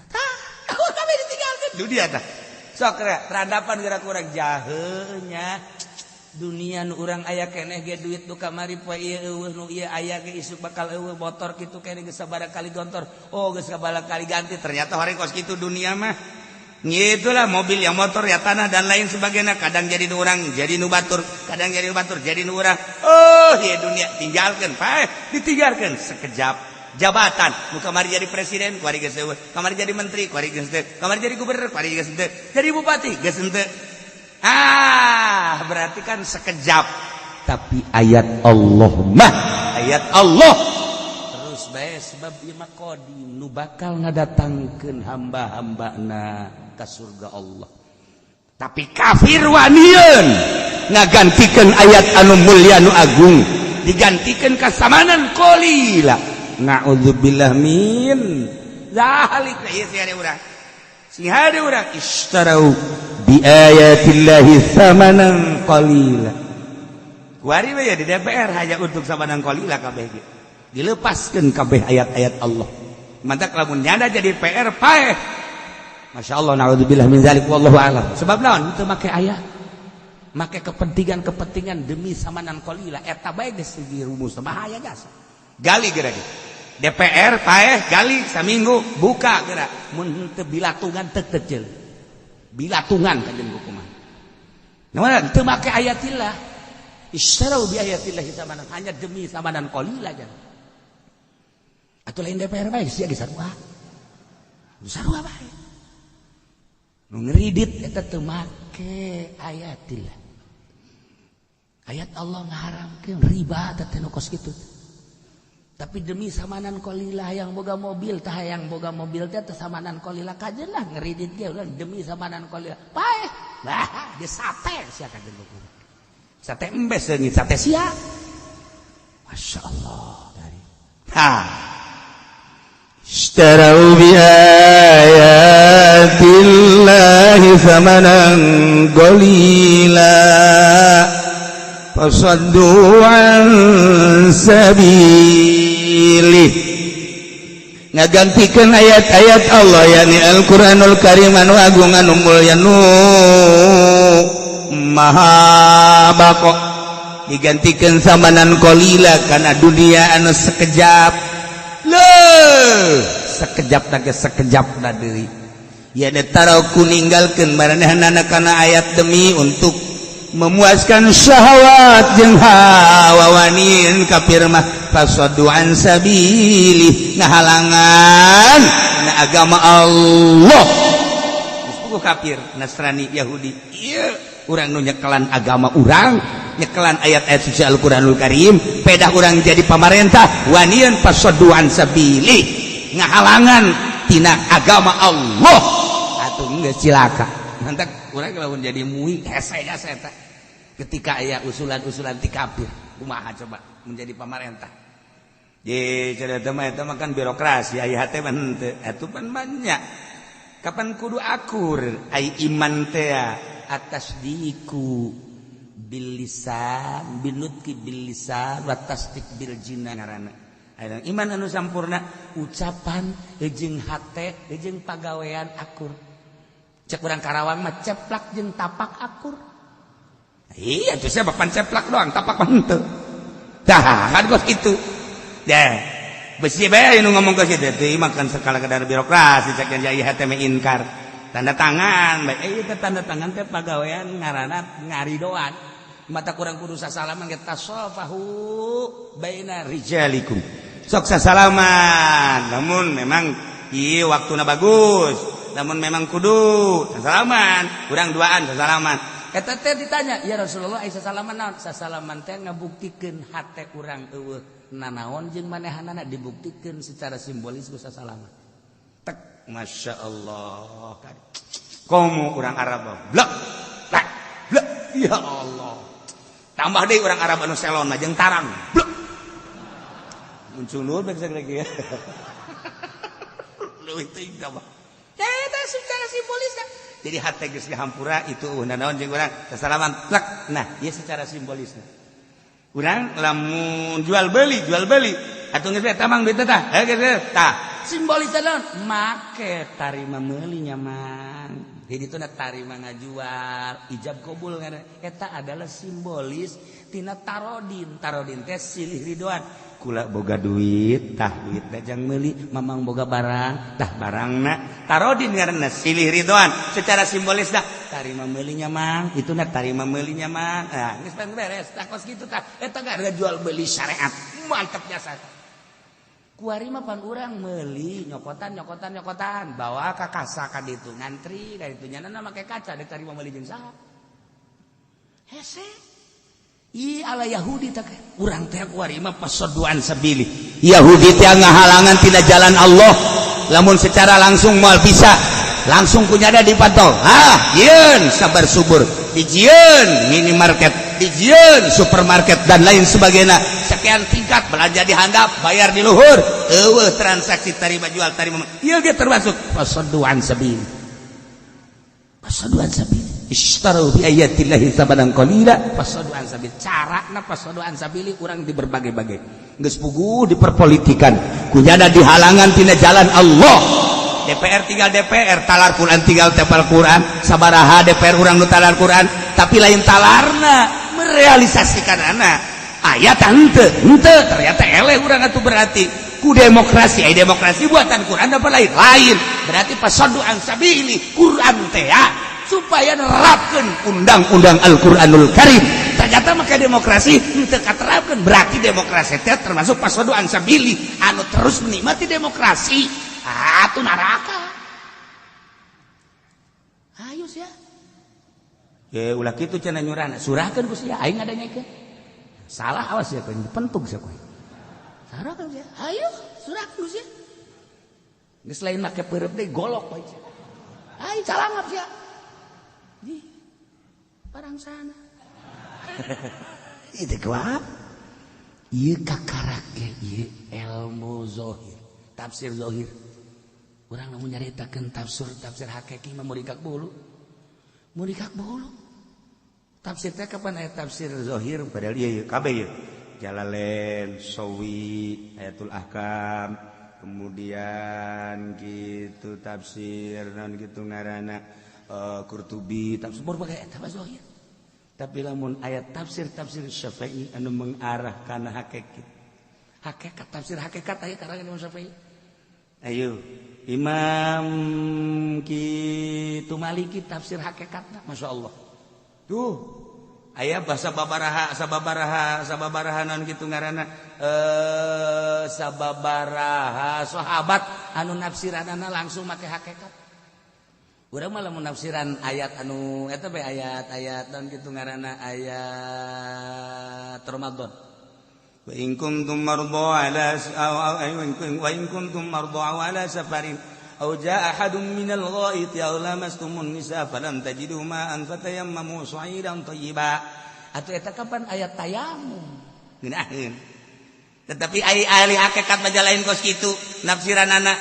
Tah, kami ditinggalkeun dunia tah. Sok terhadapan gerak kurang jahenya. Dunia nu urang aya keneh ge duit nu kamari poe ieu eueuh nu ieu aya ge isuk bakal eueuh motor kitu keneh geus sabaraha kali gontor. Oh geus sabaraha kali ganti ternyata hari kos kitu dunia mah. Itulah mobil yang motor ya tanah dan lain sebagainya kadang jadi nu urang jadi nu batur kadang jadi nu batur jadi nu urang. Oh ya dunia tinggalkeun paeh ditinggalkeun sekejap. Jabatan nu kamari jadi presiden kuari geus eueuh, kamari jadi menteri kuari geus henteu, kamari jadi gubernur kuari geus henteu, jadi bupati geus henteu. Ah berarti kan sekejap. Tapi ayat Allah mah ayat Allah terus bae, sebab ieu mah qadim, nu bakal ngadatangkeun hamba-hambana ka surga Allah. Tapi kafir wanian ngagantikan ayat anu mulia, anu agung, digantikan kasamanan qalila. Na'udzubillah min zalik. Ieu sih ada urang, sing hade urang, ishtarau bi ayatillahi thamanan qalila. Kuari we ya di DPR hanya untuk samanan qalila kabeh ge dilepaskeun kabeh ayat-ayat Allah. Mantak lamun nyanda jadi PR paeh. Masya Allah, na'udzubillah min zalik, wallahu a'lam. Sebab naon? Itu make ayat, make kepentingan-kepentingan demi samanan qalila. Eta bae geus segi rumus bahaya jasa. Gali geura ge. DPR paeh gali saminggu buka geura. Mun teu bilatungan teu teu bilatungan kajen hukuman. Naon teu make ayatillah. Istarau bi ayatillah samanan, hanya demi samanan qalila jan. Atuh lain DPR bae sia ge sarua. Sarua bae. Nu ngeridit eta teu make ayatillah. Ayat Allah ngaharamkeun riba teh nu kos kitu. Tapi demi samanan qalila, yang boga mobil tah, yang boga mobil teh teh samanan qalila kajen lah ngeridit ge ulah demi samanan qalila. Paeh. Bah, di sate sia kajen hukum. Sate embes leungit sate sia. Masya Allah dari. Ha. اشتروا بآيات الله ثمنا قليلا فصدوا عن سبيله. Ngagantikan ayat-ayat Allah, yakni Al-Qur'anul Karim anu agung, anu mulya, nu maha bako, digantikan samanan qalila karena dunia anu sekejap. Leuh, sekejap na sekejap na deui ya taraku, ninggalkeun maranehna kana ayat demi untuk memuaskan syahwat jeung hawa. Wanian kafir mah fasadu an sabili, ngahalangan na agama Allah. Geus kafir Nasrani Yahudi ieu, urang nu nyekelan agama urang, nyekelan ayat-ayat suci Al-Qur'anul Karim, pedah urang jadi pamarentah, wanian fasadu an sabili, ngahalangan tina agama Allah. Atuh geus cilaka. Mantak urang lamun jadi MUI hese jasa eta ketika aya usulan-usulan ti kafir. Kumaha coba menjadi pamarentah? Ye, cerita mah eta mah kan birokrasi, aya hate mah henteu. Atuh pan banyak. Kapan kudu akur ai iman teh atas diku bil lisan binutki bil lisan wa tasdik bil jinan ngaranna. Aya iman anu sampurna, ucapan jeung hate jeung pagawean akur. Cek urang Karawang mah ceplak jeung tapak akur. Iya, itu saya bapak ceplak doang, tapak mah henteu. Tah, kan kos kitu. Deh, besi bae nu ngomong ke situ teh mah kan skala kadar birokrasi, cek yang jaya hate mah inkar. Tanda tangan, bae ieu teh tanda tangan teh pagawean ngaranna ngaridoan. Mata kurang kudu sasalaman ge, tasofahu baina rijalikum. Sok sasalaman. Namun memang ieu waktuna bagus. Namun memang kudu sasalaman, kurang duaan sasalaman. Eta teh ditanya, "Ya Rasulullah, ai sasalaman naon?" Sasalaman teh ngabuktikeun hate urang eueuh nanaon jeung manehanana, dibuktikeun secara simbolis ku sasalaman. Tek, Masya Allah. Komo urang Arab blek blek blek, ya Allah. Tambah deui urang Arab anu selon mah jeung tarang blek. Muncul nur bae lagi ya. Leuwih teuing tambah. Eta secara simbolis. Jadi hate geus dihampura itu naon jeung urang sasalaman plek. Nah, ieu secara simbolis. Urang lamun jual beli atuh geus eta mang duit tah. Heuh geus tah. Simbolis naon? Make tarima meuli nya mang. Jadi itu tarima ngajual, ijab kabul ngaranna. Eta adalah simbolis tina tarodin. Tarodin teh silih ridoan. Kula boga duit, tah duit jang meuli, mamang boga barang, tah barangna. Tarodin ngaranna silih ridoan secara simbolis dah. Tarima meulinya mang, itu na tarima meulinya mang. Nah, geus beres, tah kos kitu tah. Eta gak jual beli syariat. Mantap jasa. Kuari mah pan urang meuli nyokotan nyokotan nyokotan, bawa ka kasa ka ditu, ngantri ka ditu, nyana make kaca dek tarima meuli jeung saha? Hese. Ih, ala Yahudi tak urang teh kuari mah فصدوا عن سبيل. Yahudi teh ngahalangan tina jalan Allah. Lamun secara langsung moal bisa, langsung kunyada dipantau. Ah, jieun sabar subur, dijieun minimarket, dijieun supermarket dan lain sebagainya. Sekian tingkat belanja di handap, bayar di luhur. Eueuh transaksi tarima jual tarima. Ieu ge termasuk فصدوا عن سبيل. فصدوا عن سبيل. اشتروا بآيات الله ثمنا قليلا فصدوا عن سبيل. Carana فصدوا عن سبيل urang di berbagai-bagai. Geus puguh diperpolitikan. Kunyana dihalangan tina jalan Allah. DPR tinggal DPR, talar Quran tinggal tepal Quran, sabaraha DPR urang nu talar Quran, tapi lain talarna merealisasikan anak. Ayat henteu, henteu ternyata eleh urang atuh berarti ku demokrasi, ai demokrasi buatan Quran apa lain? Lain. Berarti فصدوا عن سبيل Quran teh ya, supaya nerapkeun undang-undang Al-Qur'anul Karim. Ternyata maka demokrasi henteu katerapkeun, berarti demokrasi teh termasuk فصدوا عن سبيل anu terus menikmati demokrasi. Ah, tuh neraka. Ayo sia. Ya ulah kitu cenah nyurana, surahkeun ku sia aing ngadanyakeun. Salah awas ya kowe dipentuk sia kowe. Surahkeun sia. Ayo, surahkeun ku sia. Geus lain make peureub deui golok bae sia. Ayo calangap sia. Di parang sana. Itu kuat. Ieu kakarak ge ieu ilmu zahir, tafsir zahir. Urang lamun nyaritakeun tafsir tafsir hakiki mah murikak bulu. Murikak bulu. Tafsir teh kapan aya tafsir zahir padahal ieu kabeh ieu. Jalalain, Sawi, Ayatul Ahkam, kemudian gitu tafsir non gitu ngaranna Qurtubi, tafsir berbagai eta mah zahir. Tapi lamun ayat tafsir-tafsir Syafi'i anu mengarah kana hakikat. Hakikat tafsir hakikat aya karangan Imam Syafi'i. Ayo Imam kitu Maliki tafsir hakikatna Masya Allah. Tuh aya bahasa babaraha sababaraha sababaraha non kitu ngaranna sababaraha sahabat anu nafsiranana langsung make hakikat. Urang mah lamun nafsiran ayat anu eta bae ayat-ayat non kitu ngaranna ayat Ramadan. وإن كنتم مرضى على وإن كنتم مرضى أو على سفر أو جاء أحد من الغائط أو لامستم النساء فلم تجدوا ماء فتيمموا صعيدا طيبا. Atau eta kapan ayat tayamum ngeunaheun. Tetapi ai ahli hakikat mah lain kos kitu nafsiranana.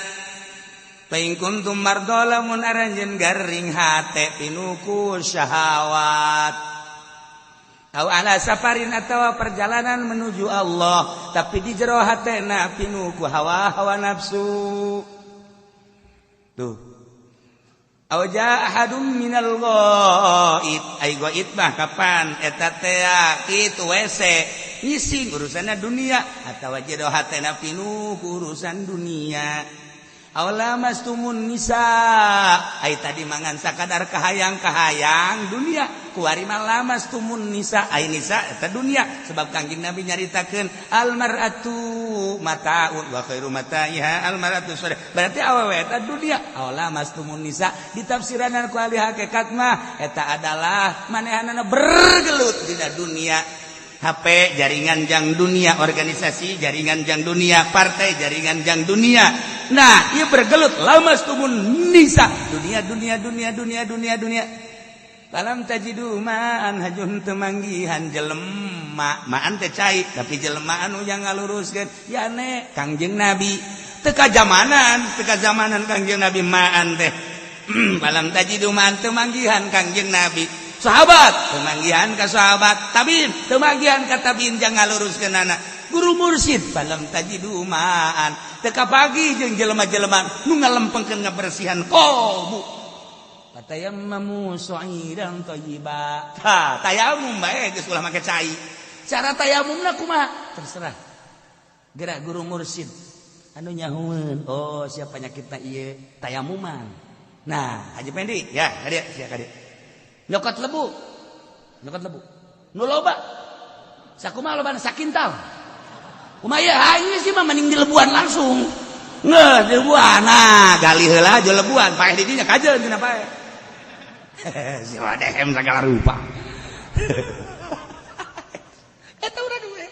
فإن كنتم مرضى lamun aranjeun garing hate pinuku syahwat أو على سفر atau perjalanan menuju Allah tapi di jero hatena pinuku hawa-hawa nafsu tuh أو جاء أحد من الغائط ai ghaid mah kapan eta teh kitu WC ngising urusanna dunia atawa jero hatena pinuku urusan dunia أو لامستم النساء ai tadi mangan sakadar kahayang-kahayang dunia kuari mah لامستم النساء ai nisa eta dunia sebab Kangjeng Nabi nyaritakeun المرأة متاع وخير متاعها المرأة الصالحة berarti awewe eta dunia أو لامستم النساء ditafsiranan ku ahli hakikat mah eta adalah manehanana bergelut dina dunia. HP jaringan jang dunia, organisasi jaringan jang dunia, partai jaringan jang dunia. Nah, ia bergelut لامستم النساء dunia dunia dunia dunia dunia dunia. فلم تجدوا ماء hajun teu manggihan jelema, ماء teh cai, tapi jelema anu yang ngaluruskeun ya ne Kangjeng Nabi. Teu kajamanan, teu kajamanan Kangjeng Nabi ماء teh. فلم تجدوا ماء teu manggihan Kangjeng Nabi. Sahabat teu manggihan ka sahabat, tabiin teu manggihan ka tabiin jangan ngaluruskeun anak. Guru mursid فلم تجدوا ماء teu kapagi jeung jelema-jelema nu ngalempengkeun ngabersihan qalbu. فتيمموا صعيدا طيبا. Tah, tayamum bae geus ulah make cai. Cara tayamumna kumaha? Terserah. Gerak guru mursid anu nyahueun, oh siapa penyakitna ieu tayamuman. Nah, Haji Pendi, ya, kadieu, sia kadieu. Nyokot lebu. Nyokot lebu. Nu loba. Sakumaha lobana sakintal. Kumaha ieu aing sih mah mending dilebuan langsung. Ngeuh dilebuan. Nah, gali heula jo lebuan, paeh di dinya kajeun cenah paeh. Si wadehem segala rupa. Eta urang we.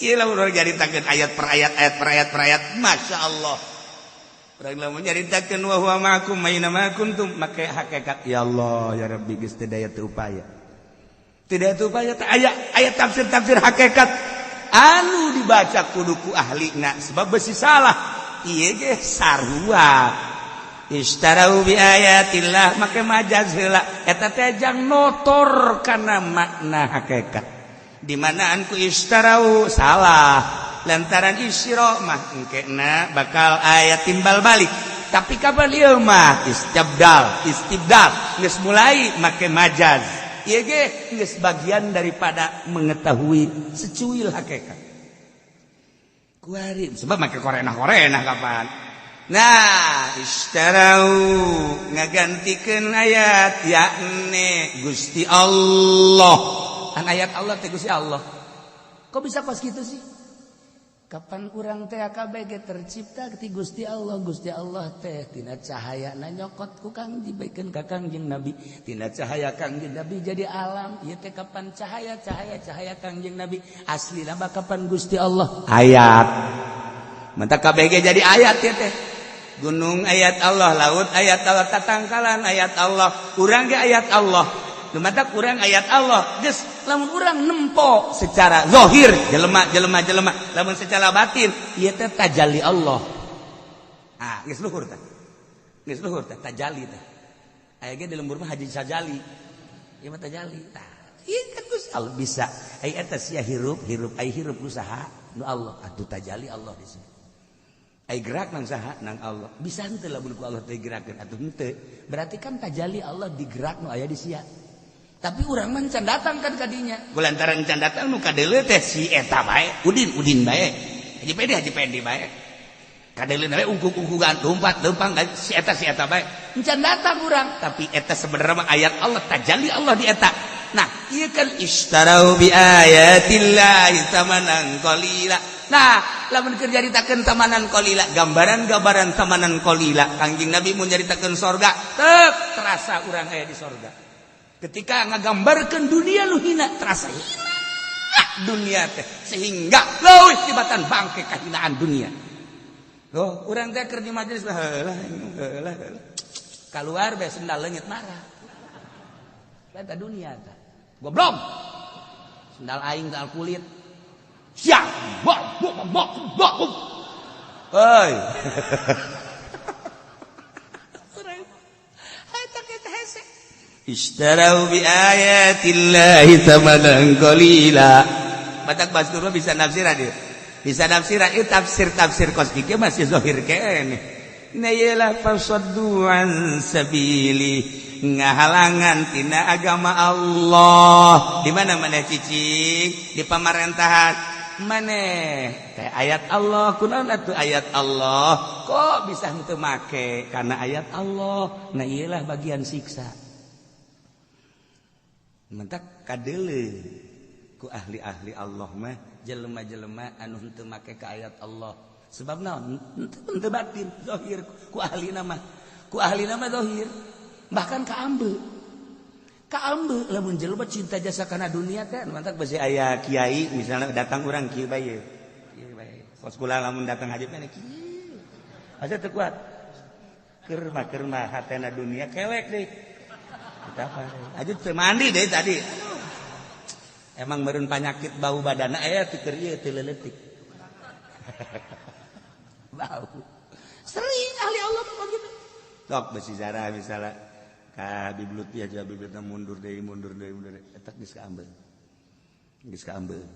Ieu lamun urang nyaritakeun ayat per ayat, ayat per ayat per ayat, Masya Allah. Urang lamun nyaritakeun wa huwa ma'akum aina ma kuntum make hakikat, ya Allah ya Rabbi, geus teu daya teu upaya. Tidak teu upaya teh aya ayat tafsir-tafsir hakikat anu dibaca kudu ku ahlina sebab besi salah. Ieu ge sarua. Ishtarau bi ayatillah make majaz heula, eta teh jang notor kana makna hakikat. Di manaan ku ishtarau salah, lantaran isyra mah engkena bakal aya timbal balik. Tapi kapan ieu mah istibdal, istibdal geus mulai make majaz. Ieu ge geus bagian daripada mengetahui secuil hakikat. Kuari sebab make korenah-korenah kapan. Nah, ishtarau ngagantikeun ayat yakni Gusti Allah. An ayat Allah teh Gusti Allah. Kok bisa pas gitu sih? Kapan urang teh KBG tercipta ti Gusti Allah, Gusti Allah teh tina cahaya na nyokot ku Kang dibaikeun ka Kangjeng Nabi. Tina cahaya Kangjeng Nabi jadi alam. Ieu teh kapan cahaya cahaya cahaya Kangjeng Nabi aslina mah kapan Gusti Allah ayat. Mantap KBG jadi ayat ya teh. Gunung ayat Allah, laut ayat Allah, tatangkalan ayat Allah, urang ge ayat Allah. Nu matak urang ayat Allah. Geus lamun urang nempo secara zahir jelema jelema jelema, lamun secara batin ieu teh tajalli Allah. Ah, geus luhur teh. Geus luhur teh tajalli teh. Aya ge di lembur mah Haji Sajali. Ieu mah tajalli. Tah, ieu kan Gusti Allah bisa. Ai eta sia hirup, hirup ai hirup usaha nu Allah, atuh tajalli Allah di sini. Ai gerak nang saha? Nang Allah. Bisa henteu lamun ku Allah teh gerakeun atuh henteu. Berarti kan tajalli Allah digerak nu aya di sia. Tapi urang mah can datang kan kadinya. Kulantaran can datang nu kadeuleu teh si eta bae, Udin Udin bae. Haji Pedi Haji Pendi bae. Kadeuleu bae ungkuk-ungkukan lompat lempang si eta bae. Can datang urang, tapi eta sebenarnya mah ayat Allah, tajalli Allah di eta. Nah, ieu kan ishtarau bi ayatillahi tsamanan qalila. Nah, lamun keur nyaritakeun tamanan qalila, gambaran-gambaran tamanan qalila, Kangjeng Nabi mun nyaritakeun sorga, tek terasa urang aya di sorga. Ketika ngagambarkeun dunia lu hina, terasa hina dunia teh sehingga leuwih tibatan bangke kahinaan dunia. Loh, urang teh keur di majelis heula heula heula. Kaluar bae sendal leungit marah. Eta dunia teh. Goblok. Sendal aing sendal kulit. Siap. Bok bok bok bok. Hei. Ishtarau bi ayatillahi thamanan qalila. Batak Bastur bisa nafsiran dia. Bisa nafsiran itu tafsir-tafsir kos kieu masih zahir keneh. Na yelah fasaddu an sabili, ngahalangan tina agama Allah. Di mana maneh cicing? Di pamarentahan. Maneh teh ayat Allah, kunaon atuh ayat Allah? Kok bisa henteu make? Karena ayat Allah. Nah iyalah bagian siksa. Mentak kadeuleu ku ahli-ahli Allah mah jelema-jelema anu henteu make ka ayat Allah. Sebab naon? Henteu batin, zahir ku ahli nama. Ku ahli nama zahir. Bahkan ka ambe. Ka ambe lamun jelema cinta jasa kana dunia teh mantak besi aya kiai misalnya datang urang kieu bae. Kieu bae. Kos kula lamun datang haji mah kieu. Asa teu kuat. Keur mah hatena dunia kelek deui. Kita apa? Aja teu mandi deh tadi. Emang meureun panyakit bau badana aya teu keur ieu teu leuletik. Bau. Sering ahli Allah mah gitu. Sok besi zarah misalnya ka Habib Lutfi aja, Habib Lutfi mundur deui mundur deui mundur deui eta geus kaambeul. Geus kaambeul.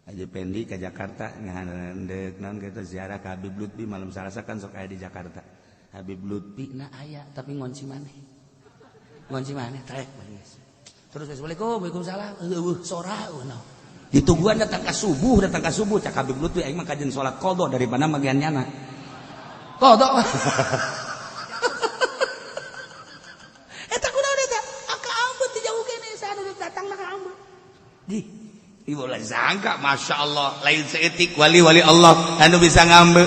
Haji Pendi ke Jakarta ngahandeuk naon kitu ziarah ka Habib Lutfi malam Salasa kan sok aya di Jakarta. Habib Lutfi na aya tapi ngonci maneh. Ngonci maneh trek geus. Terus assalamualaikum, waalaikumsalam. Eueuh sora eueuh. Ditungguan datang ka subuh cak Habib Lutfi aing mah kajen salat qadha daripada magian nyana. Qadha. Eta kunaon eta? Aka ambeu ti jauh keneh saha datang ka ambeu. Di ibu lah sangka Masya Allah lain seetik wali-wali Allah anu bisa ngambe.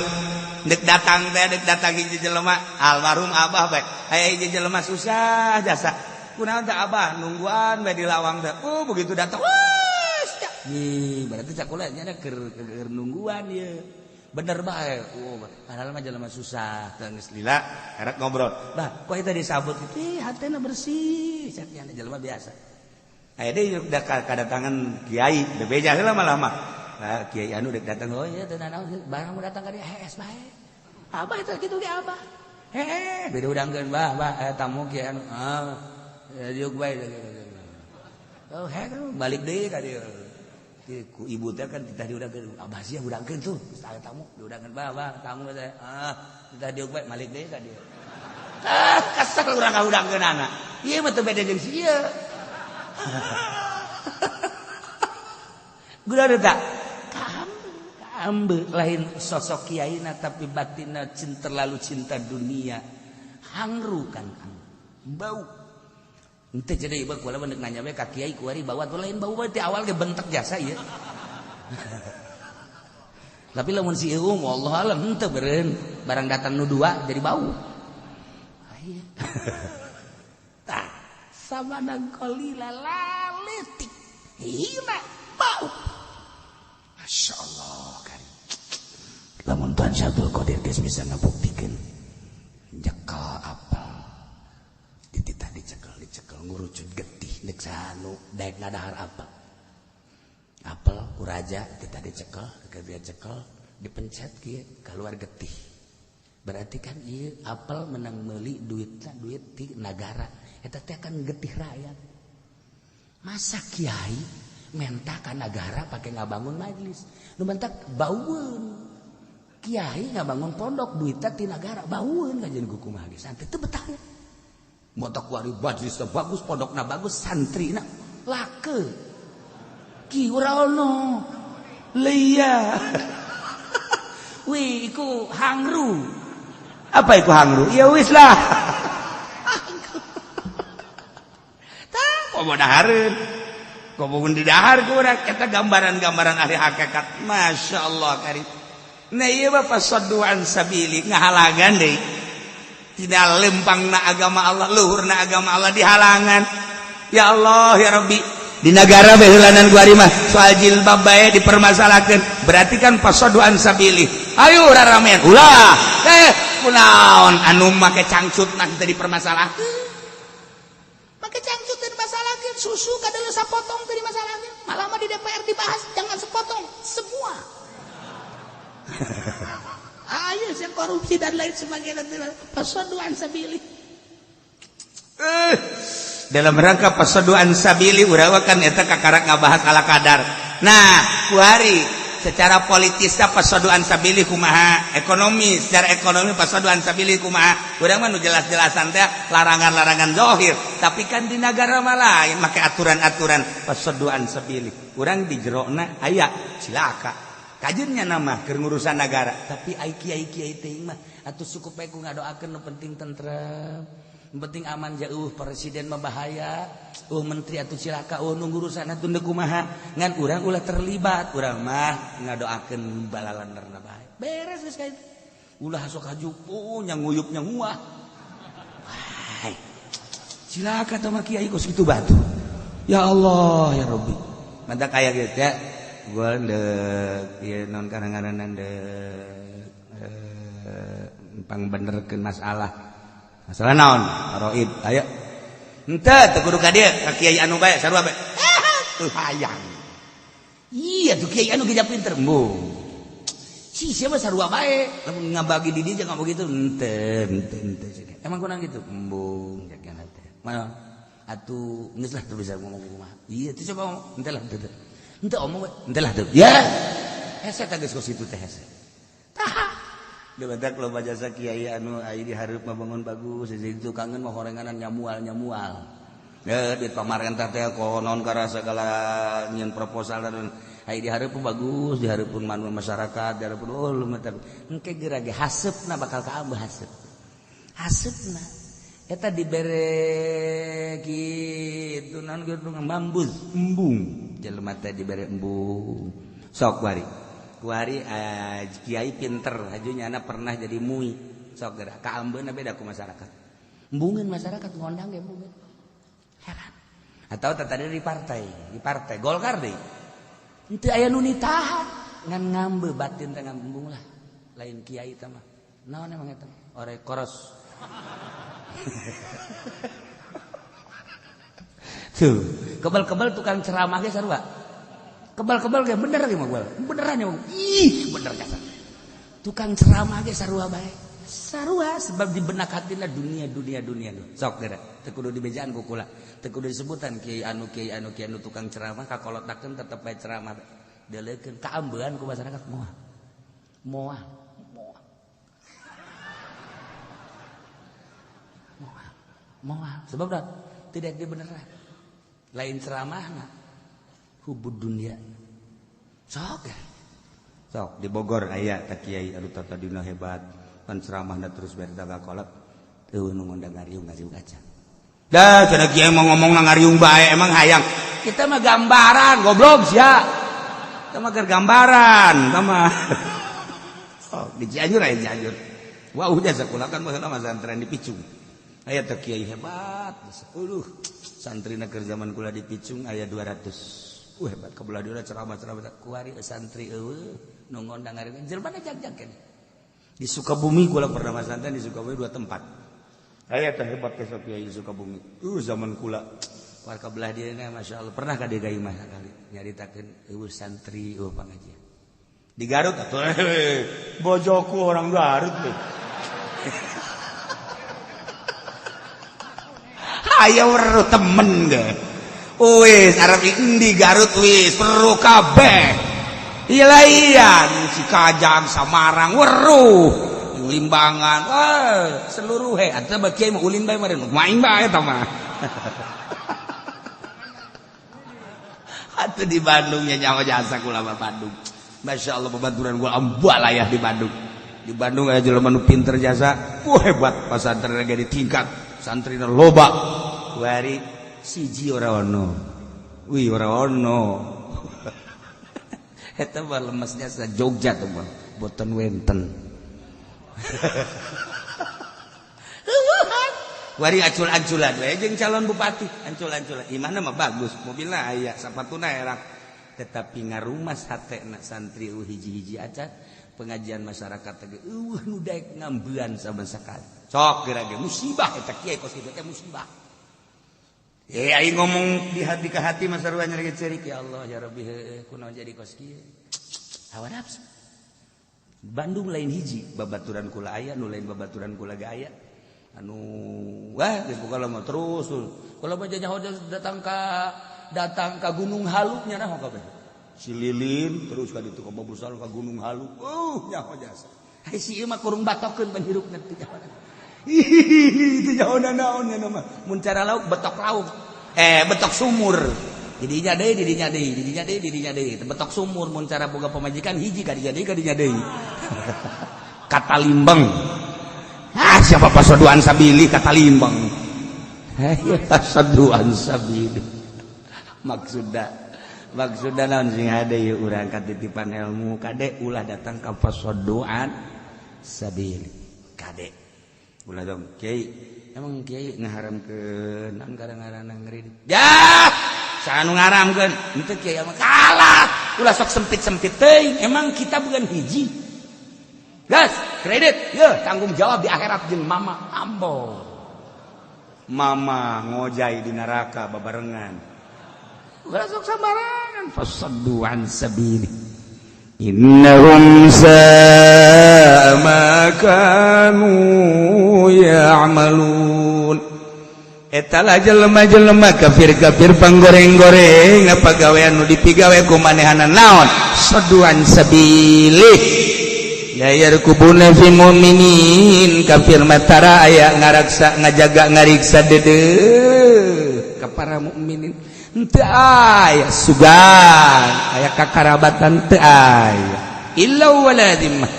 Dek datang teh dek datang hiji jelema almarhum abah bae. Aya hiji jelema susah jasa. Kunaon teh abah nungguan bae di lawang teh. Oh begitu datang wah Nih, berarti cakulanya nya keur nungguan ieu. Bener bae. Oh, padahal mah jelema susah, teu geus lila, erek ngobrol. Bah, kok eta disabut kitu? Ih, hatena bersih, cek nya jelema biasa. Aya deui udah kadatangan kiai, bebeja heula mah lama. Nah, kiai anu dek datang, oh iya teu nanaon, barang mau datang ka dieu hees bae. Abah eta kitu ge abah. Heeh, beda udangkeun bah, bah tamu kiai anu. Ah, diuk bae. Oh, heh balik deui ka dieu. Ku ibu teh kan titah diudangkeun, abah sia udangkeun tuh, geus aya tamu, diudangkeun bah, bah tamu teh. Ah, titah diuk bae balik deui ka dieu. Ah, kesel urang ngaudangkeunana. Ieu mah teu beda jeung si ieu. Gula tak? Kaambe lain sosok kiaina tapi batinna terlalu cinta dunia. Hangru kan kang. Bau. Ente jadi ieu kula mah nanya we ka kiai kuari bawa tuh lain bau bae ti awal ge bentek jasa ieu. Tapi lamun si ieu wallahu alam henteu beureun barang datang nu dua jadi bau. Aya. Tah sabanang qalila laletik hina bau. Masya Allah kan. Lamun Tuhan Syabdul Qadir geus bisa ngabuktikeun nyekel apel dititah dicekel dicekel ngurucut getih nek sanu daek ngadahar apel. Apel ku raja titah dicekel, dia cekel dipencet kieu keluar getih. Berarti kan ieu apel menang meuli duitna duit ti nagara. Eta teh kan getih rakyat. Masa kiai menta ka nagara pake ngabangun majelis. Nu mentak baueun. Kiai ngabangun pondok duitna ti nagara baueun kajian ku kumaha ge santri teu betah. Motok kuari majelis bagus, pondokna bagus, santrina lake. Ki ora ono. Leia. Wih, iku hangru. Apa iku hangru? Ya wis lah. Tah, komo dahareun. Komo di dahar ku urang eta gambaran-gambaran ahli hakikat. Masya Allah karim. Nah ieu mah fasaddu an sabili ngahalagan deui. Tidak lempangna agama Allah, luhurna agama Allah dihalangan. Ya Allah ya Rabbi. Di negara beheulanan gua mah soal jilbab bae dipermasalahkeun. Berarti kan fasaddu an sabili. Ayo raramean. Ulah. Kunaon anu make cangcut nah teu dipermasalahkeun. Make cangcut teu dimasalahkeun, susu kadeuleus sapotong teu dimasalahkeun. Malah mah di DPR dibahas jangan sepotong, semua. Ayo sih korupsi dan lain sebagainya. Fasaddu an sabili. Dalam rangka fasaddu an sabili urang kan eta kakarak ngabahas ala kadar. Nah, kuari secara politisnya fasaddu an sabili kumaha, ekonomi secara ekonomi fasaddu an sabili kumaha. Urang mah nu jelas-jelasan teh larangan-larangan zahir, tapi kan di nagara mah lain make aturan-aturan fasaddu an sabili. Urang di jerona aya cilaka. Kajennya nama keur ngurusan nagara, tapi ai kiai-kiai teh mah atuh cukup bae ku ngadoakeun nu penting tentrem, nu penting aman jauh presiden mah bahaya, menteri atuh cilaka, nu ngurusan atuh deuk kumaha, ngan urang ulah terlibat, urang mah ngadoakeun balalanderna bae. Beres geus ka itu. Ulah sok hajupu nya nguyup nya nguah. Wah. Cilaka teh mah kiai kos kitu batu. Ya Allah ya Rabbi. Mantap aya kieu teh. Gua ndek ieu non kadang-kadang ndek pangbenerkeun masalah. Masalah naon? Roib. Ayo. Henteu teu kudu ka dieu, ka kiai anu bae sarua bae. Teu hayang. Iya tuh kiai anu geus pinter. Embung. Si siapa sarua bae, lamun ngabagi di dieu jangan begitu. Henteu, henteu, henteu. Emang kurang gitu. Embung jagana teh. Mana? Atuh geus lah teu bisa ngomong kumaha. Iya tuh coba ngomong. Henteu lah henteu. Henteu omong we, henteu lah teu. Ya. Hese teh geus kos kitu teh hese. Tah. Debatak loba jasa kiai anu ai di hareup mah bangun bagus, di tukangeun mah horenganan nyamual-nyamual. Ya duit pamarentah teh konon karasa segala nyieun proposal dan ai di hareup bagus, di hareupeun manu masyarakat, di hareupeun oh lumayan. Engke geura ge haseupna bakal kaambeuh haseup. Haseupna eta dibere kitu naon kitu ngambus, embung. Jelema teh dibere embung. Sok kuari. Kuari kiai pinter, haju nyana pernah jadi mui. Sok geura kaambeuna beda ku masyarakat. Embungeun masyarakat ngondang ge embungeun. Heran. Atau tadi di partai Golkar deui. Henteu aya nu nitahan ngan ngambe batin teh ngambung lah. Lain kiai teh mah. Naon emang eta? Ore koros. Tuh, kebal-kebal tukang ceramah ge sarua. Kebal-kebal ge bener ge mah beneran ya mah. Ih, bener jasa. Tukang ceramah ge sarua bae. Sarua sebab di benak hatina dunia dunia dunia. Sok geura, teu kudu dibejaan ku kula. Teu kudu disebutan kiai anu kiai anu kiai anu tukang ceramah kakolotakeun tetep bae ceramah. Deuleukeun kaambean ku masyarakat moal. Moal. Moal. Moal. Moal. Sebab dah tidak dibeneran. Lain ceramahna hubud dunia. Sok ya. Sok di Bogor aya teh kiai anu tadina hebat pan ceramahna terus bari kolot eueuh nu ngondang ngariung-ngariung aja. Dah cenah kiai mah ngomongna ngariung bae emang hayang. Kita mah gambaran goblok sia. Kita mah keur gambaran kita mah. Sok di Cianjur aya Cianjur. Wah udah sakola kan baheula mah santren di Picung. Aya teh kiai hebat. Aduh, santrina keur zaman kula di Picung aya 200. Hebat kebelah dia ceramah-ceramah kuari santri eueuh nu ngondang ngariung jelema jag-jag keneh. Di Sukabumi kula pernah masantren di Sukabumi 2 tempat. Aya teh hebat teh kiai di Sukabumi. Zaman kula warga belah dieuna masyaallah pernah ka dieu ka imah sakali nyaritakeun eueuh santri eueuh pangajian. Di Garut atuh bojoku orang Garut tuh. Aya weruh temen ge. Wis arep endi Garut wis weruh kabeh. Ilaian Cikajang Samarang weruh Limbangan wah seluruh he atuh mah kiai mah ulin bae meureun main bae eta mah. Atuh di Bandung nya nyawa jasa kula mah Bandung. Masyaallah babaturan gua ambalayah di Bandung. Di Bandung aya jelema nu pinter jasa. Wah hebat pasantren ge ditingkat santrina loba. Kuari siji ora ono. Wih ora ono. Eta mah lemesnya sa Jogja tuh mah boten wenten. Wari acul-aculan we jeung calon bupati, ancul-anculan. Imahna mah bagus, mobilna aya, sapatuna erak. Tetapi ngarumas hatena santri eueuh hiji-hiji acan pengajian masyarakat teh eueuh nu daek ngambean sama sakali. Sok geura ge musibah eta kiai kos kitu teh musibah. Aing ngomong di hati ke hati mah sarua nyeri ceurik ya Allah ya Rabbi heueuh kunaon jadi kos kieu. Hawa nafsu. Bandung lain hiji, babaturan kula aya, nu lain babaturan kula ge aya. Anu wah geus boga mah terus. Kula mah jauh datang ka Gunung Halu nya naon kabeh. Si Lilin terus ka ditu ka Babusal ka Gunung Halu. Nyaho jasa. Hai si ieu mah kurung batokeun pan hirupna teu nyaho. Itu jauh naon nya mah. Mun cara lauk betok lauk. Betok sumur. Didinya deui, didinya deui, didinya deui, didinya deui. Betok sumur mun cara boga pamajikan hiji ka dinya deui, ka dinya deui. Kata Limbeng. Ah siapa pasoduan sabili kata Limbeng. Pasoduan sabili. Maksudna naon sing hade ieu urang katitipan ilmu kade ulah datang ka pasoduan sabili. Kade. Ulah dong kiai. Emang kiai ngaharamkeun naon gara-gara ngeureun. Yah, saha nu ngaharamkeun? Henteu kiai mah kalah. Ulah sok sempit-sempit teuing. Emang kita bukan hiji. Gas, kredit, yeuh tanggung jawab di akhirat jeung mama ambo. Mama ngojai di neraka babarengan. Ulah sok sambarangan fasaddu an sabili. Innahum sa'a ma kanu ya'malun. Eta lah jelema-jelema kafir-kafir panggoreng-goreng apa gawean nu dipigawe ku manehana naon? Saduan sabili. La yarkubuna fi mu'minin kafir matara aya ngaraksa ngajaga ngariksa deudeuh ka para mukminin. Henteu aya sugan aya kakarabatan teu aya illa wala dhimmah.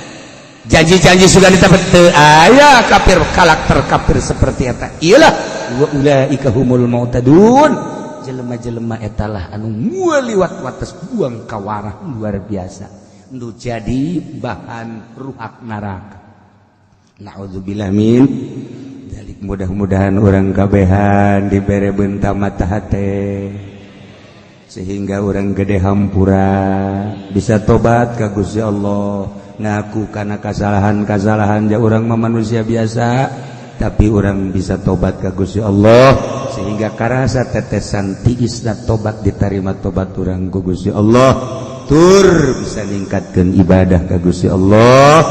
Janji-janji sugan ditepet teu aya kafir karakter kafir seperti eta. Iyalah wa ulaika humul mu'tadun. Jelema-jelema eta lah anu liwat wates buang kawarah luar biasa. Nu jadi bahan ruhak neraka. Na'udzubillah min dzalik. Mudah-mudahan orang kabehan dibere benta mata hate. Sehingga orang gede hampura bisa tobat ka Gusti Allah, ngaku karena kesalahan-kesalahan ja urang mah manusia biasa, tapi orang bisa tobat ka Gusti Allah sehingga karasa tetesan tiisna tobat diterima tobat urang ku Gusti Allah, tur bisa ningkatkeun ibadah ka Gusti Allah,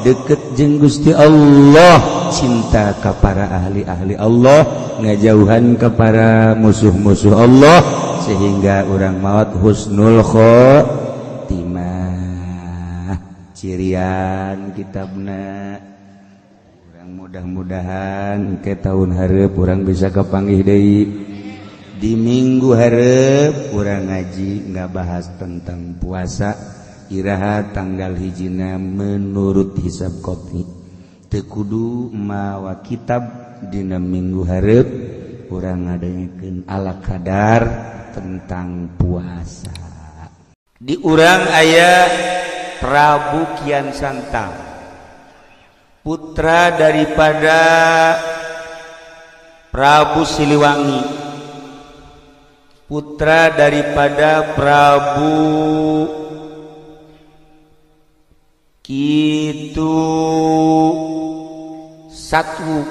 deket jeung Gusti Allah, cinta ka para ahli-ahli Allah, ngajauhan ka para musuh-musuh Allah, sehingga orang maut husnul khotimah. Cirian kitabna urang mudah-mudahan ke tahun hareup urang bisa kapanggih deui di minggu hareup urang ngaji nggak bahas tentang puasa iraha tanggal hijina menurut hisab qot'i teu kudu mawa kitab dina minggu hareup urang ngadengekeun ala kadar tentang puasa. Di urang aya Prabu Kian Santang, putra daripada Prabu Siliwangi, putra daripada Prabu Kitu Satu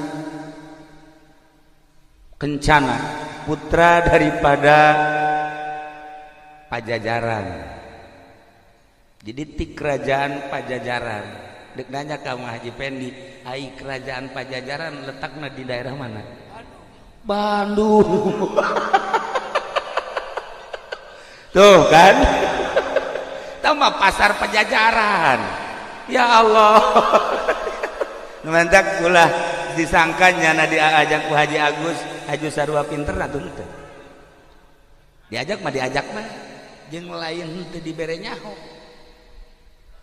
Kencana, putra daripada Pajajaran. Jadi ti kerajaan Pajajaran. Dek nanya ka Haji Pendi, ai kerajaan Pajajaran letakna di daerah mana? Bandung. Tuh kan? Tambah pasar Pajajaran. Ya Allah. Numantak ulah disangka nyana diajak ku Haji Agus, Haji sarua pinter atuh henteu. Diajak mah diajak mah jeung lain henteu dibere nyaho.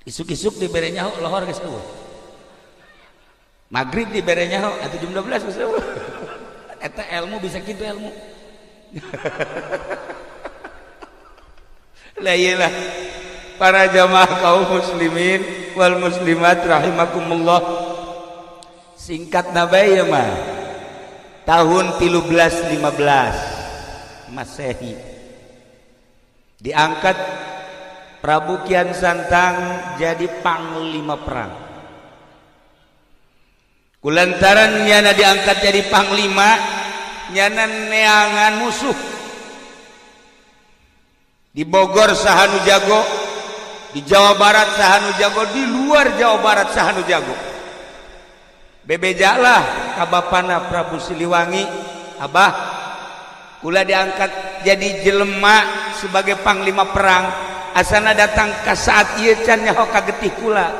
Isuk-isuk dibere nyaho lohor geus eueuh. Magrib dibere nyaho atuh jam 12 geus eueuh. Eta ilmu bisa kitu ilmu. Lah iyalah para jamaah kaum muslimin wal muslimat rahimakumullah. Singkat nabai ya mah. Tahun 1315 Masehi diangkat Prabu Kian Santang jadi panglima perang. Kulantaran nyana diangkat jadi panglima, nyana neangan musuh. Di Bogor sahanu jago, di Jawa Barat sahanu jago, di luar Jawa Barat sahanu jago. Bebejalah ka bapana Prabu Siliwangi, abah kula diangkat jadi jelema sebagai panglima perang, asana datang ka saat ieu can nyaho ka getih kula,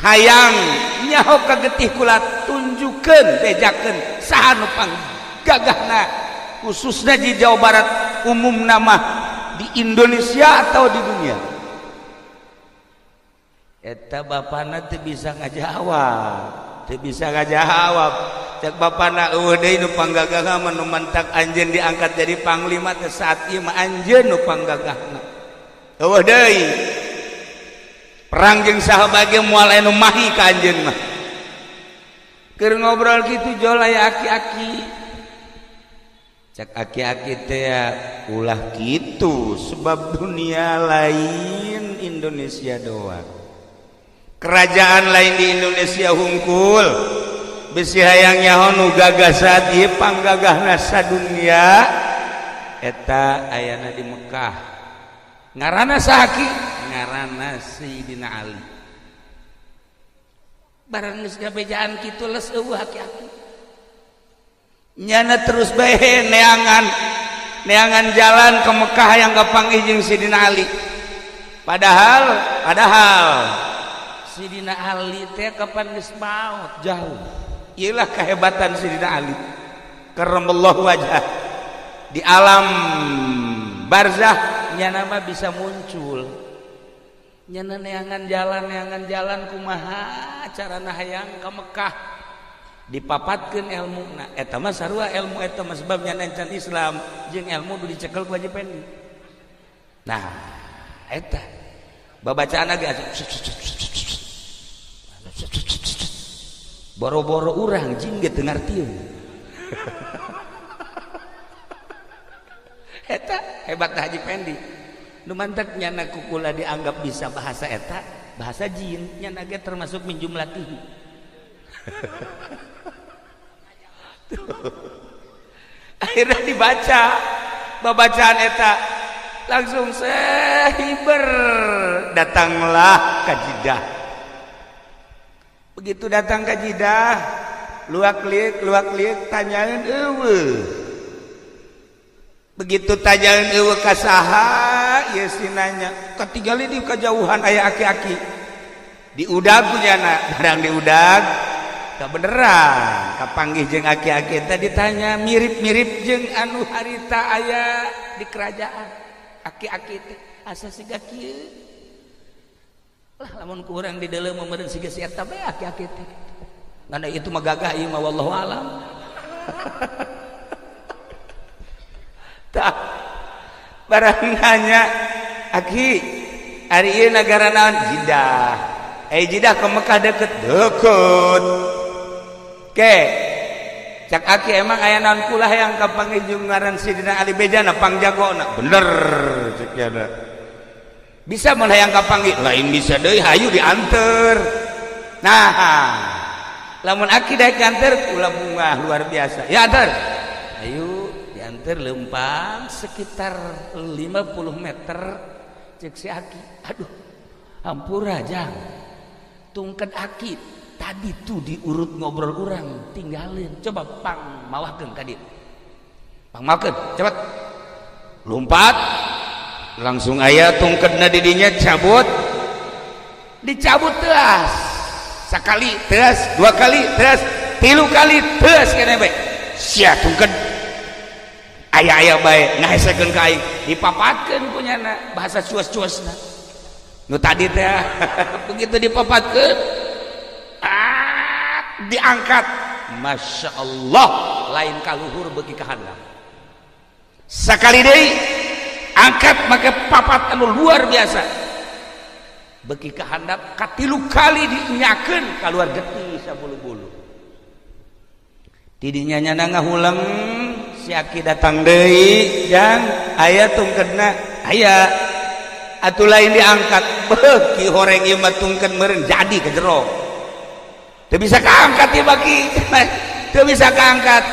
hayang nyaho ka getih kula, tunjukkeun bejakeun saha nu panggagahna khususnya di Jawa Barat, umum nama di Indonesia atau di dunia. Eta bapana teu bisa ngajawab, teu bisa ngajawab. Cek bapana eueuh deui nu panggagahna mah nu mantak anjeun diangkat jadi panglima teh saat ieu mah anjeun nu panggagahna. Eueuh deui. Perang jeung saha bae moal aya nu mahi ka anjeun mah. Keur ngobrol kitu jol aya aki-aki. Cek aki-aki teh ulah kitu sebab dunia lain Indonesia doang. Kerajaan lain di Indonesia hungkul bisi hayang nyaho nu gagah saat ieu panggagahna sadunia eta ayana di Mekah. Ngaranna saha ki? Ngaranna Sayyidina Ali. Barang geus gabejaan kitu les eueuh aki-aki. Nyana terus bae neangan neangan jalan ke Mekah yang kapanggih jeung Sayyidina Ali. Padahal Sidina Ali teh kapan geus maot jauh. Iyalah kehebatan Sidina Ali. Karramallahu wajah. Di alam barzah nyana mah bisa muncul. Nyana neangan jalan kumaha carana hayang ka Mekah. Dipapatkeun ilmuna. Eta mah sarua ilmu eta mah sebab nyana encan Islam jeung ilmu nu dicekel ku Haji Pendi. Nah, eta babacaan ge boro-boro urang jing ge teu ngartieun. Eta hebat Haji Pendi. Nu mantak nyana kukula dianggap bisa bahasa eta, bahasa jin nyana ge termasuk min jumlatihi. Akhirnya dibaca babacaan eta langsung sehiber datanglah ka Jidah. Begitu datang ka Jidah, luak liuk tanyaeun eueuh. Begitu tanyaeun eueuh ka saha ieu si nanya, katingali di kajauhan aya aki-aki. Diudag punyana, barang diudag kebeneran kapanggih jeung aki-aki tadi ditanya mirip-mirip jeung anu harita aya di kerajaan. Aki-aki teh asa siga kieu. Lah lamun ku urang di dalam meureun siga si eta bae aki-aki teh. Ngan itu mah gagah ieu mah wallahu alam. Tah barang nanya aki ari ieu nagara naon? Jidah. Jidah ke Mekah deket. Deket. Ke cak aki emang aya naon kula hayang kapanggih jeung ngaran Sidina Ali Bejana pangjagona. Bener cek nya. Bisa mun hayang kapanggih lain bisa deui hayu dianter. Nah, lamun aki daek nganter kula bungah luar biasa. Ya anter. Hayu dianter lempang sekitar 50 meter cek si aki. Aduh, hampura jang. Tungket aki tadi tuh diurut ngobrol urang tinggalin, coba pang mawahkeun ka dieu, pang mawahkeun cepet lompat langsung aya tungketna di dinya cabut, dicabut teas sakali teas dua kali teas tilu kali teas kene bae sia tungket aya-aya bae ngahesekeun ka aing dipapatkeun kunyana bahasa cuas-cuasna nu tadi teh begitu dipapatkeun diangkat, masya Allah lain kaluhur bagi kahandap sekali deui angkat make papat anu luar biasa bagi kahandap katilu kali dinyakeun kaluar getih sabulu-bulu tidinya nyana ngahuleng si aki datang deui jang aya tungkedna aya atuh lain diangkat beuki horeng ieu mah tungked meureun jadi ke jero. Teu bisa kaangkat ieu baki. Teu bisa kaangkat.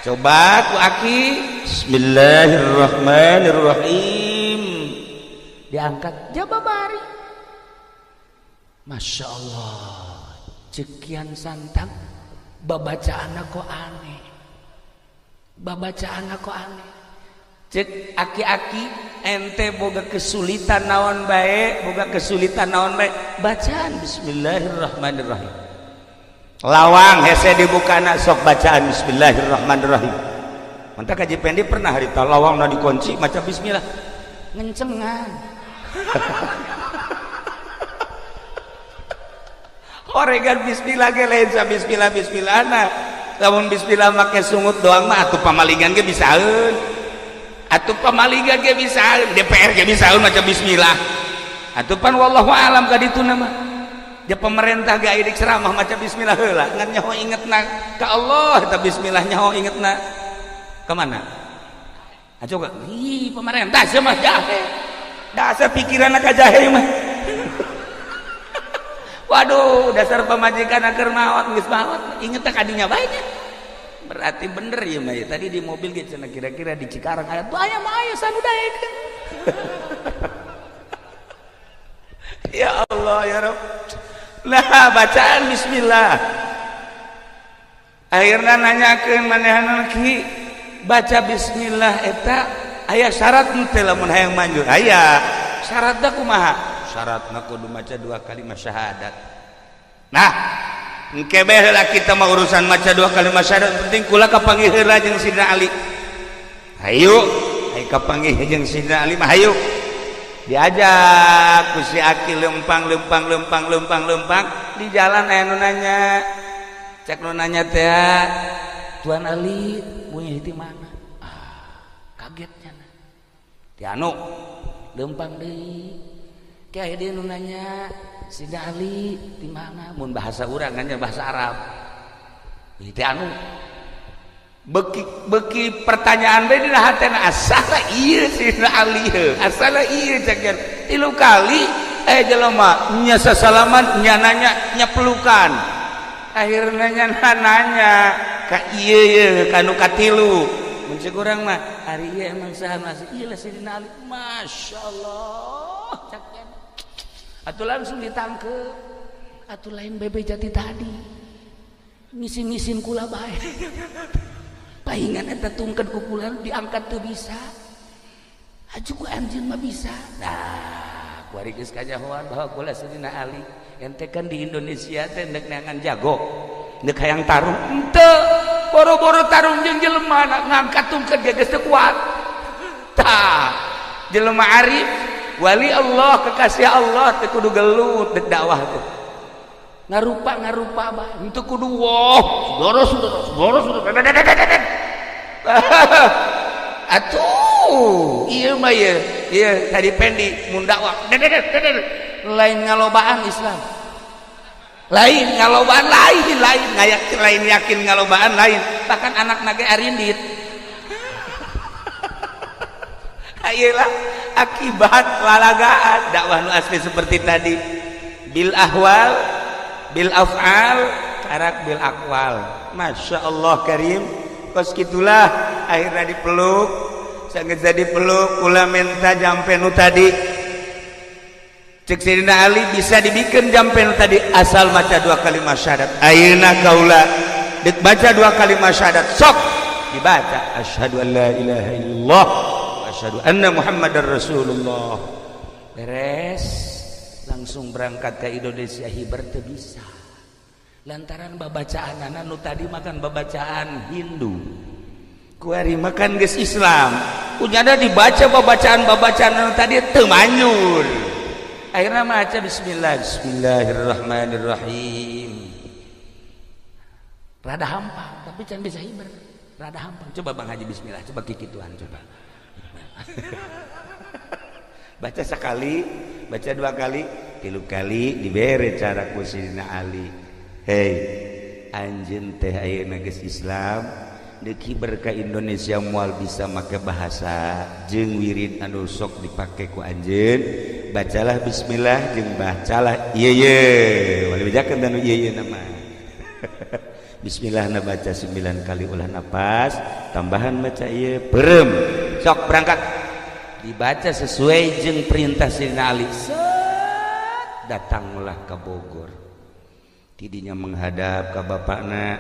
Coba ku aki bismillahirrahmanirrahim. Diangkat jaba bari. Masya Allah. Cekian santang babacaanna kok aneh. Babacaanna kok aneh. Cek aki-aki ente boga kesulitan naon bae, boga kesulitan naon bae. Bacaan bismillahirrahmanirrahim. Lawang hese dibukana sok bacaan bismillahirrahmanirrahim. Mantap Haji Pendi pernah harita lawang na dikunci maca bismillah ngencengan. Oregan bismillah ge lain sa bismillah bismillahna. Lamun bismillah make sungut doang mah atuh pamalingan ge bisaeun. Atuh pamalingan ge bisaeun, DPR ge bisaeun maca bismillah. Atuh pan wallahu alam ka dituna mah. Ya pemerintah gak idik ceramah maca bismillah heula ngan nyaho ingetna ka Allah eta bismillah nyaho ingetna ka mana? Ah coba ih pemerintah sia mah jahe. Dasar pikiranna ka jahe mah. Waduh, dasar pamajikan keur maot geus maot ingetna ka dinya bae nya. Berarti bener ieu mah tadi di mobil ge cenah kira-kira di Cikarang aya tuh aya mah aya sanu daekeun. Ya Allah ya Rabb. Nah bacaan bismillah akhirnya nanyakeun manehanna ki baca bismillah eta aya syarat henteu lamun hayang manjur aya syaratna kumaha syaratna kudu maca dua kalimat syahadat. Nah engke bae heula kita mah urusan maca dua kalimat syahadat penting kula kapanggih heula jeung Sidina Ali. Hayu hayu kapanggih jeung Sidina Ali mah hayu diajak ku si aki lempang lempang lempang lempang lempang di jalan aya nu nanya cek nu nanya teh Tuan Ali punya di mana? Ah, kagetnya ti anu lempang deui ke aya deui nu nanya Sidina Ali di mana mun bahasa urang kan bahasa Arab ti anu Beki pertanyaan bae dina hatena asala ieu Sidina Ali heuh asala ieu cek tilu kali jelema nya sasalaman nya nanya nya pelukan akhirnya nya nanya ka ieu ye ka nu katilu mun ceuk urang mah ari ieu emang saha masih ieu lah Sidina Ali masyaallah cek atuh langsung ditangkep atuh lain bebe jati tadi ngisin-ngisin kula bae pahingan eta tungkeun ku kula diangkat teu bisa aju ku anjeun mah bisa. Nah kuari geus kajahoan bahwa kula Sidina Ali ente kan di Indonesia teh deuk neangan jago deuk hayang tarung henteu boro-boro tarung jeung jelema ngangkat tungkeun ge geus teu kuat. Tah jelema arif wali Allah kekasih Allah teu kudu gelut deuk dakwah teh ngarupa-ngarupa bae henteu kudu woh saudara-saudara atuh ieu mah ieu ieu tadi pendi mun dakwah lain ngalobaan Islam lain ngalobaan lain lain ngayakin lain yakin ngalobaan lain bahkan anak nage arindit. Ayelah akibat lalagaan dakwah nu asli seperti tadi bil ahwal bil af'al karak bil aqwal. Masya Allah karim kos gitulah akhirnya dipeluk sanggeus dipeluk kula menta jampe nu tadi cek Sidina Ali bisa dibikin jampe nu tadi asal maca dua kalimat syahadat. Ayeuna kaula deuk baca dua kalimat syahadat sok dibaca asyhadu an la ilaha illallah wa asyhadu anna muhammadar rasulullah beres langsung berangkat ke Indonesia hiber teu bisa lantaran babacaanana nu tadi makan babacaan Hindu kuari makan geus Islam kunyana dibaca babacaan-babacaan nu tadi teu manjur akhirna maca bismillah bismillahirrahmanirrahim rada hampang tapi can bisa hiber rada hampang coba Bang Haji bismillah coba kikituan coba baca sekali baca dua kali tilu kali dibere cara ku Sidina Ali. Hei anjeun teh ayeuna geus Islam deuk hiber ka Indonesia moal bisa make bahasa jeung wirid anu sok dipake ku anjeun bacalah bismillah jeung bacalah ieu ye wali bejakeun anu ieu ye nama bismillah na baca 9 kali ulah napas tambahan baca ieu perem sok berangkat dibaca sesuai jeung perintah Sidina Ali. Set datanglah ke Bogor tidinya menghadap ke bapakna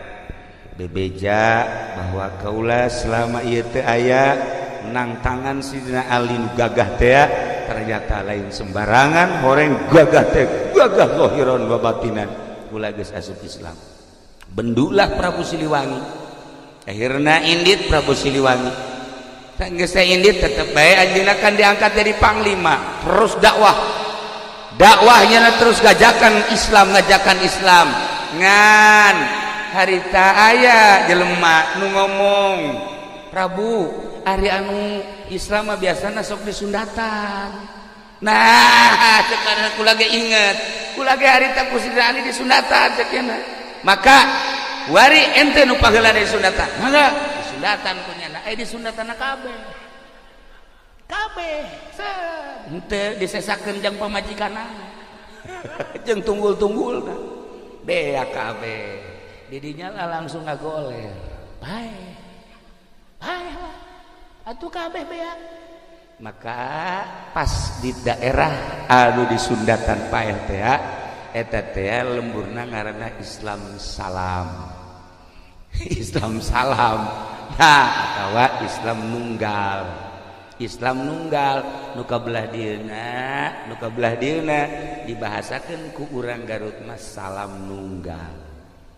bebeja bahwa kaula selama ieu teh aya nang tangan Sidina Ali nu gagah teh ternyata lain sembarangan horeng gagah teh gagah zahiran wa batinan kula geus asup Islam. Bendulah Prabu Siliwangi akhirna indit Prabu Siliwangi geus indit tetep bae anjeunna kan diangkat jadi panglima terus dakwah dakwahnya terus ngajakan Islam ngan harita aya jelema nu ngomong Prabu ari anu Islam mah biasana sok disundatan. Nah sekarang kula ge inget kula ge harita ku Sidina Ali disundatan cek maka wari ente nu paheula disundatan mangga disundatan ku nyana disundatan kabeh kabeh henteu disesakeun jang pamajikanna jeung tunggul-tunggulna bea kabeh didinya lah langsung ngagoler bae bae lah atuh kabeh bea. Maka pas di daerah anu disundatan paeh teh eta teh lemburna ngaranna Islam salam Islam salam nah atawa Islam nunggal Islam nunggal nu kabelah dieuna dibahasakeun ku urang Garut mah salam nunggal.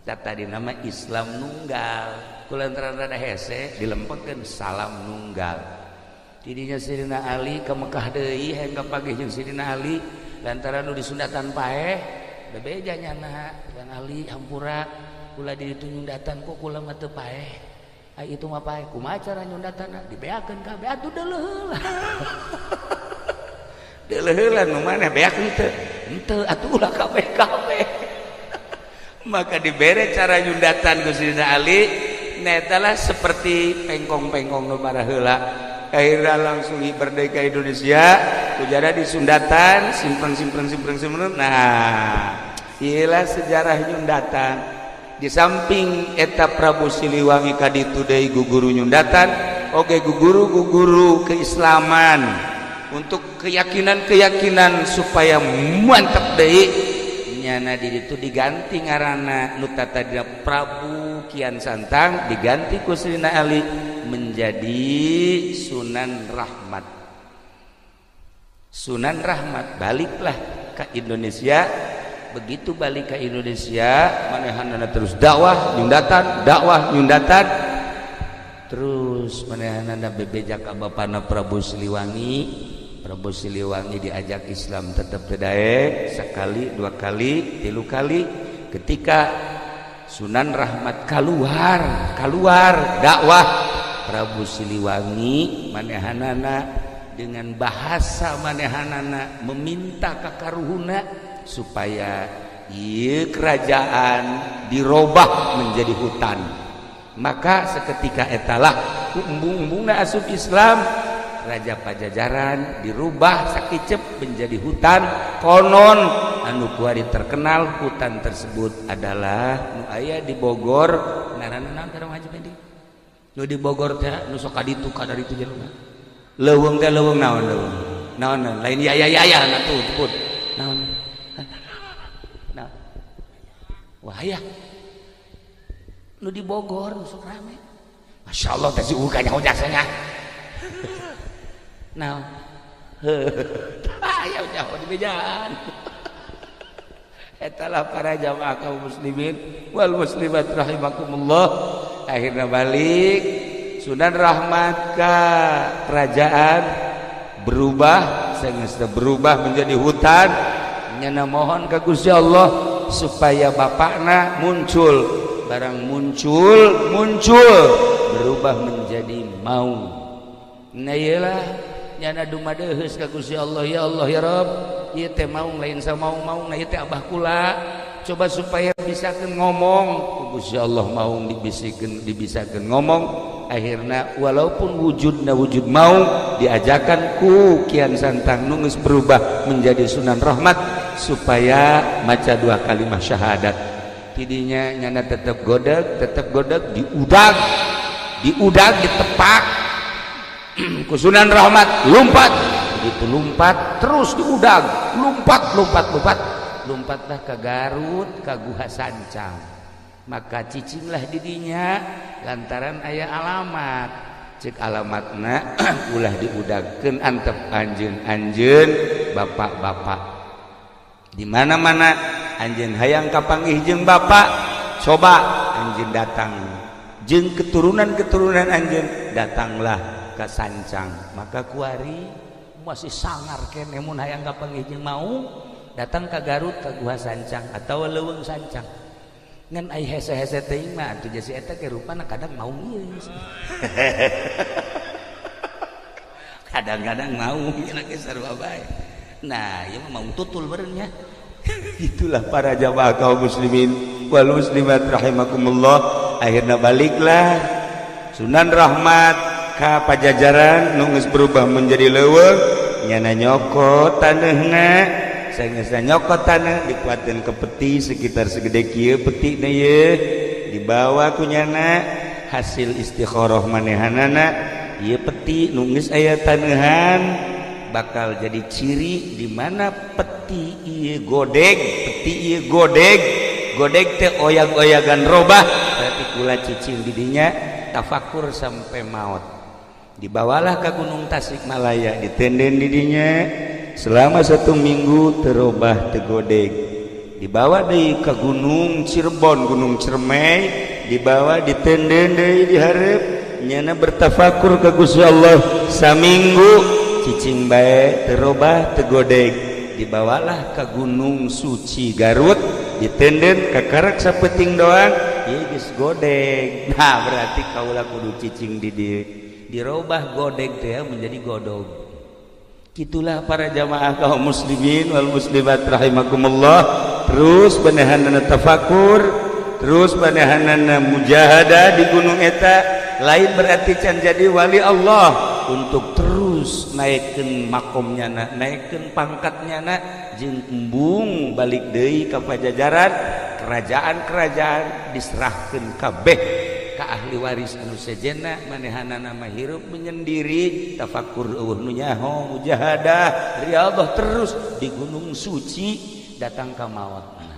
Tadi nama Islam nunggal kulantaran rada hese dilempengkeun salam nunggal. Tidinya Sidina Ali ke Mekah deui hayang kapagih jeung Sidina Ali lantaran nu disundatan paeh bebeja nyana Bang Ali hampura kula di ditu nyundatan kok kula mah teu paeh. Ai itu mah paeh kumaha cara nyundatanna dibeakeun kabeh atuh deuleuh heula. Deuleuh heula nu maneh beak henteu henteu atuh ulah kabeh kabeh. Maka dibere cara nyundatan ku Sidina Ali Nah, adalah seperti pengkong-pengkong nu baraheula. Akhirnya langsung merdeka Indonesia, kujara di Sundatan, simpen simpen simpen simpen. Nah, iyalah sejarah Nyundatan. Di samping eta Prabu Siliwangi kaditu deui guguru Nyundatan, oge guguru-guguru keislaman untuk keyakinan-keyakinan supaya mantap deui. Nyana di ditu diganti ngaranna, nu tadina Prabu Kian Santang diganti ku Sayyidina Ali menjadi Sunan Rahmat. Sunan Rahmat baliklah ke Indonesia. Begitu balik ke Indonesia, manehanana terus dakwah Nyundatan, dakwah Nyundatan terus. Manehanana bebeja ka bapana Prabu Siliwangi. Prabu Siliwangi diajak Islam tetap daek, sekali, dua kali, tilu kali. Ketika Sunan Rahmat keluar keluar dakwah, Prabu Siliwangi manehanana dengan bahasa manehanana meminta ka karuhuna supaya ieu kerajaan dirobah menjadi hutan. Maka seketika etalah ku embung-embungna asup Islam, Raja Pajajaran dirubah sakicep menjadi hutan. Konon anu kuari terkenal hutan tersebut adalah nu aya di Bogor. Ngaranna naon teh, Haji Pendi? Nu di Bogor teh, nu sok kaditu kadaritu jelema, leuweung teh, leuweung naon, leuweung naon, lain ya ya ya ya, nah tuh sebut naon. Nah, wah ya, nu di Bogor nu sok rame, Masya Allah teh, si uga nyaho jasanya. Nah, aya jauh di bejaan. Etalah para jamaah kaum muslimin wal muslimat rahimakumullah. Akhirnya balik Sunan Rahmat ke kerajaan, berubah sehingga berubah menjadi hutan. Nyana mohon ke Gusti Allah supaya bapakna muncul. Barang muncul, muncul berubah menjadi maung. Nah, iyalah nyana dumadeheus ka Gusti Allah, ya Allah, ya Rabb, ieu teh maung lain samaung-maung, nah ieu teh abah kula, coba supaya bisa ngomong. Ku Gusti Allah maung dibisikeun, dibisakeun ngomong. Akhirnya walaupun wujudna wujud maung, diajakan ku Kian Santang nu geus berubah menjadi Sunan Rahmat supaya maca dua kalimat syahadat. Tidinya nyana tetap godeg, tetap godeg, diudag, diudag, ditepak ku Sunan Rahmat, lompat. Begitu lompat, terus diudag, lompat, lompat, lompat, lompatlah ke Garut, ke Guha Sancang. Maka cicinglah didinya lantaran aya alamat. Cek alamatna, ulah diudagkeun, antep anjeun, anjeun bapak-bapak di mana-mana anjeun hayang kapanggih jeung bapak, coba anjeun datang jeung keturunan-keturunan anjeun, datanglah ke Sancang. Maka kuari masih sangar kene, mun hayang kapanggih jeung maung, datang ke Garut, ke Guha Sancang atau Leuweung Sancang. Ngan ai hese-hese teuing mah atuh jasi eta ge rupana kadang maung ieu, kadang-kadang maung nya ge sarua bae. Nah, ieu mah maung tutul beureun nya. Itulah para jamaah kaum muslimin wal muslimat rahimakumullah. Akhirnya baliklah Sunan Rahmat ka Pajajaran nu geus berubah menjadi leuweung. Nyana nyokot taneuhna. Saenggeusna nyokot taneuh, dikuateun ke peti sekitar segede kieu petina ieu, dibawa ku nyana. Hasil istikharah manehanana, ieu peti nu geus aya taneuhan bakal jadi ciri di mana peti ieu godeg, peti ieu godeg, godeg teh oyag-oyagan robah, berarti kula cicing didinya tafakur sampai maut. Dibawalah ke Gunung Tasikmalaya, ditenden didinya selama satu minggu, terobah, tegodeg. Dibawa deui ke Gunung Cirebon, Gunung Ciremai, dibawa, ditenden deui dihareup. Nyana bertafakur ke Gusti Allah saminggu, cicing bae, terobah, tegodeg. Dibawalah ke Gunung Suci Garut, ditenden kakarak sapeting doang, ieu geus godeg. Nah, berarti kaula kudu cicing di dieu. Dirobah godeg teh menjadi godog. Itulah para jamaah kaum muslimin wal muslimat rahimakumullah. Terus benehanana tafakur, Terus manehanana mujahadah di gunung eta lain berarti can jadi wali Allah, untuk terus naikkan makomnya na, naikkan pangkatnya na, jeung embung balik deui ka Pajajaran. Kerajaan-kerajaan diserahkan kabeh ka ahli waris anu sejenna. Manehanana mah hirup menyendiri, tafakur, euweuh nu nyaho, mujahadah, riyadhah terus di gunung suci, datang ka maot.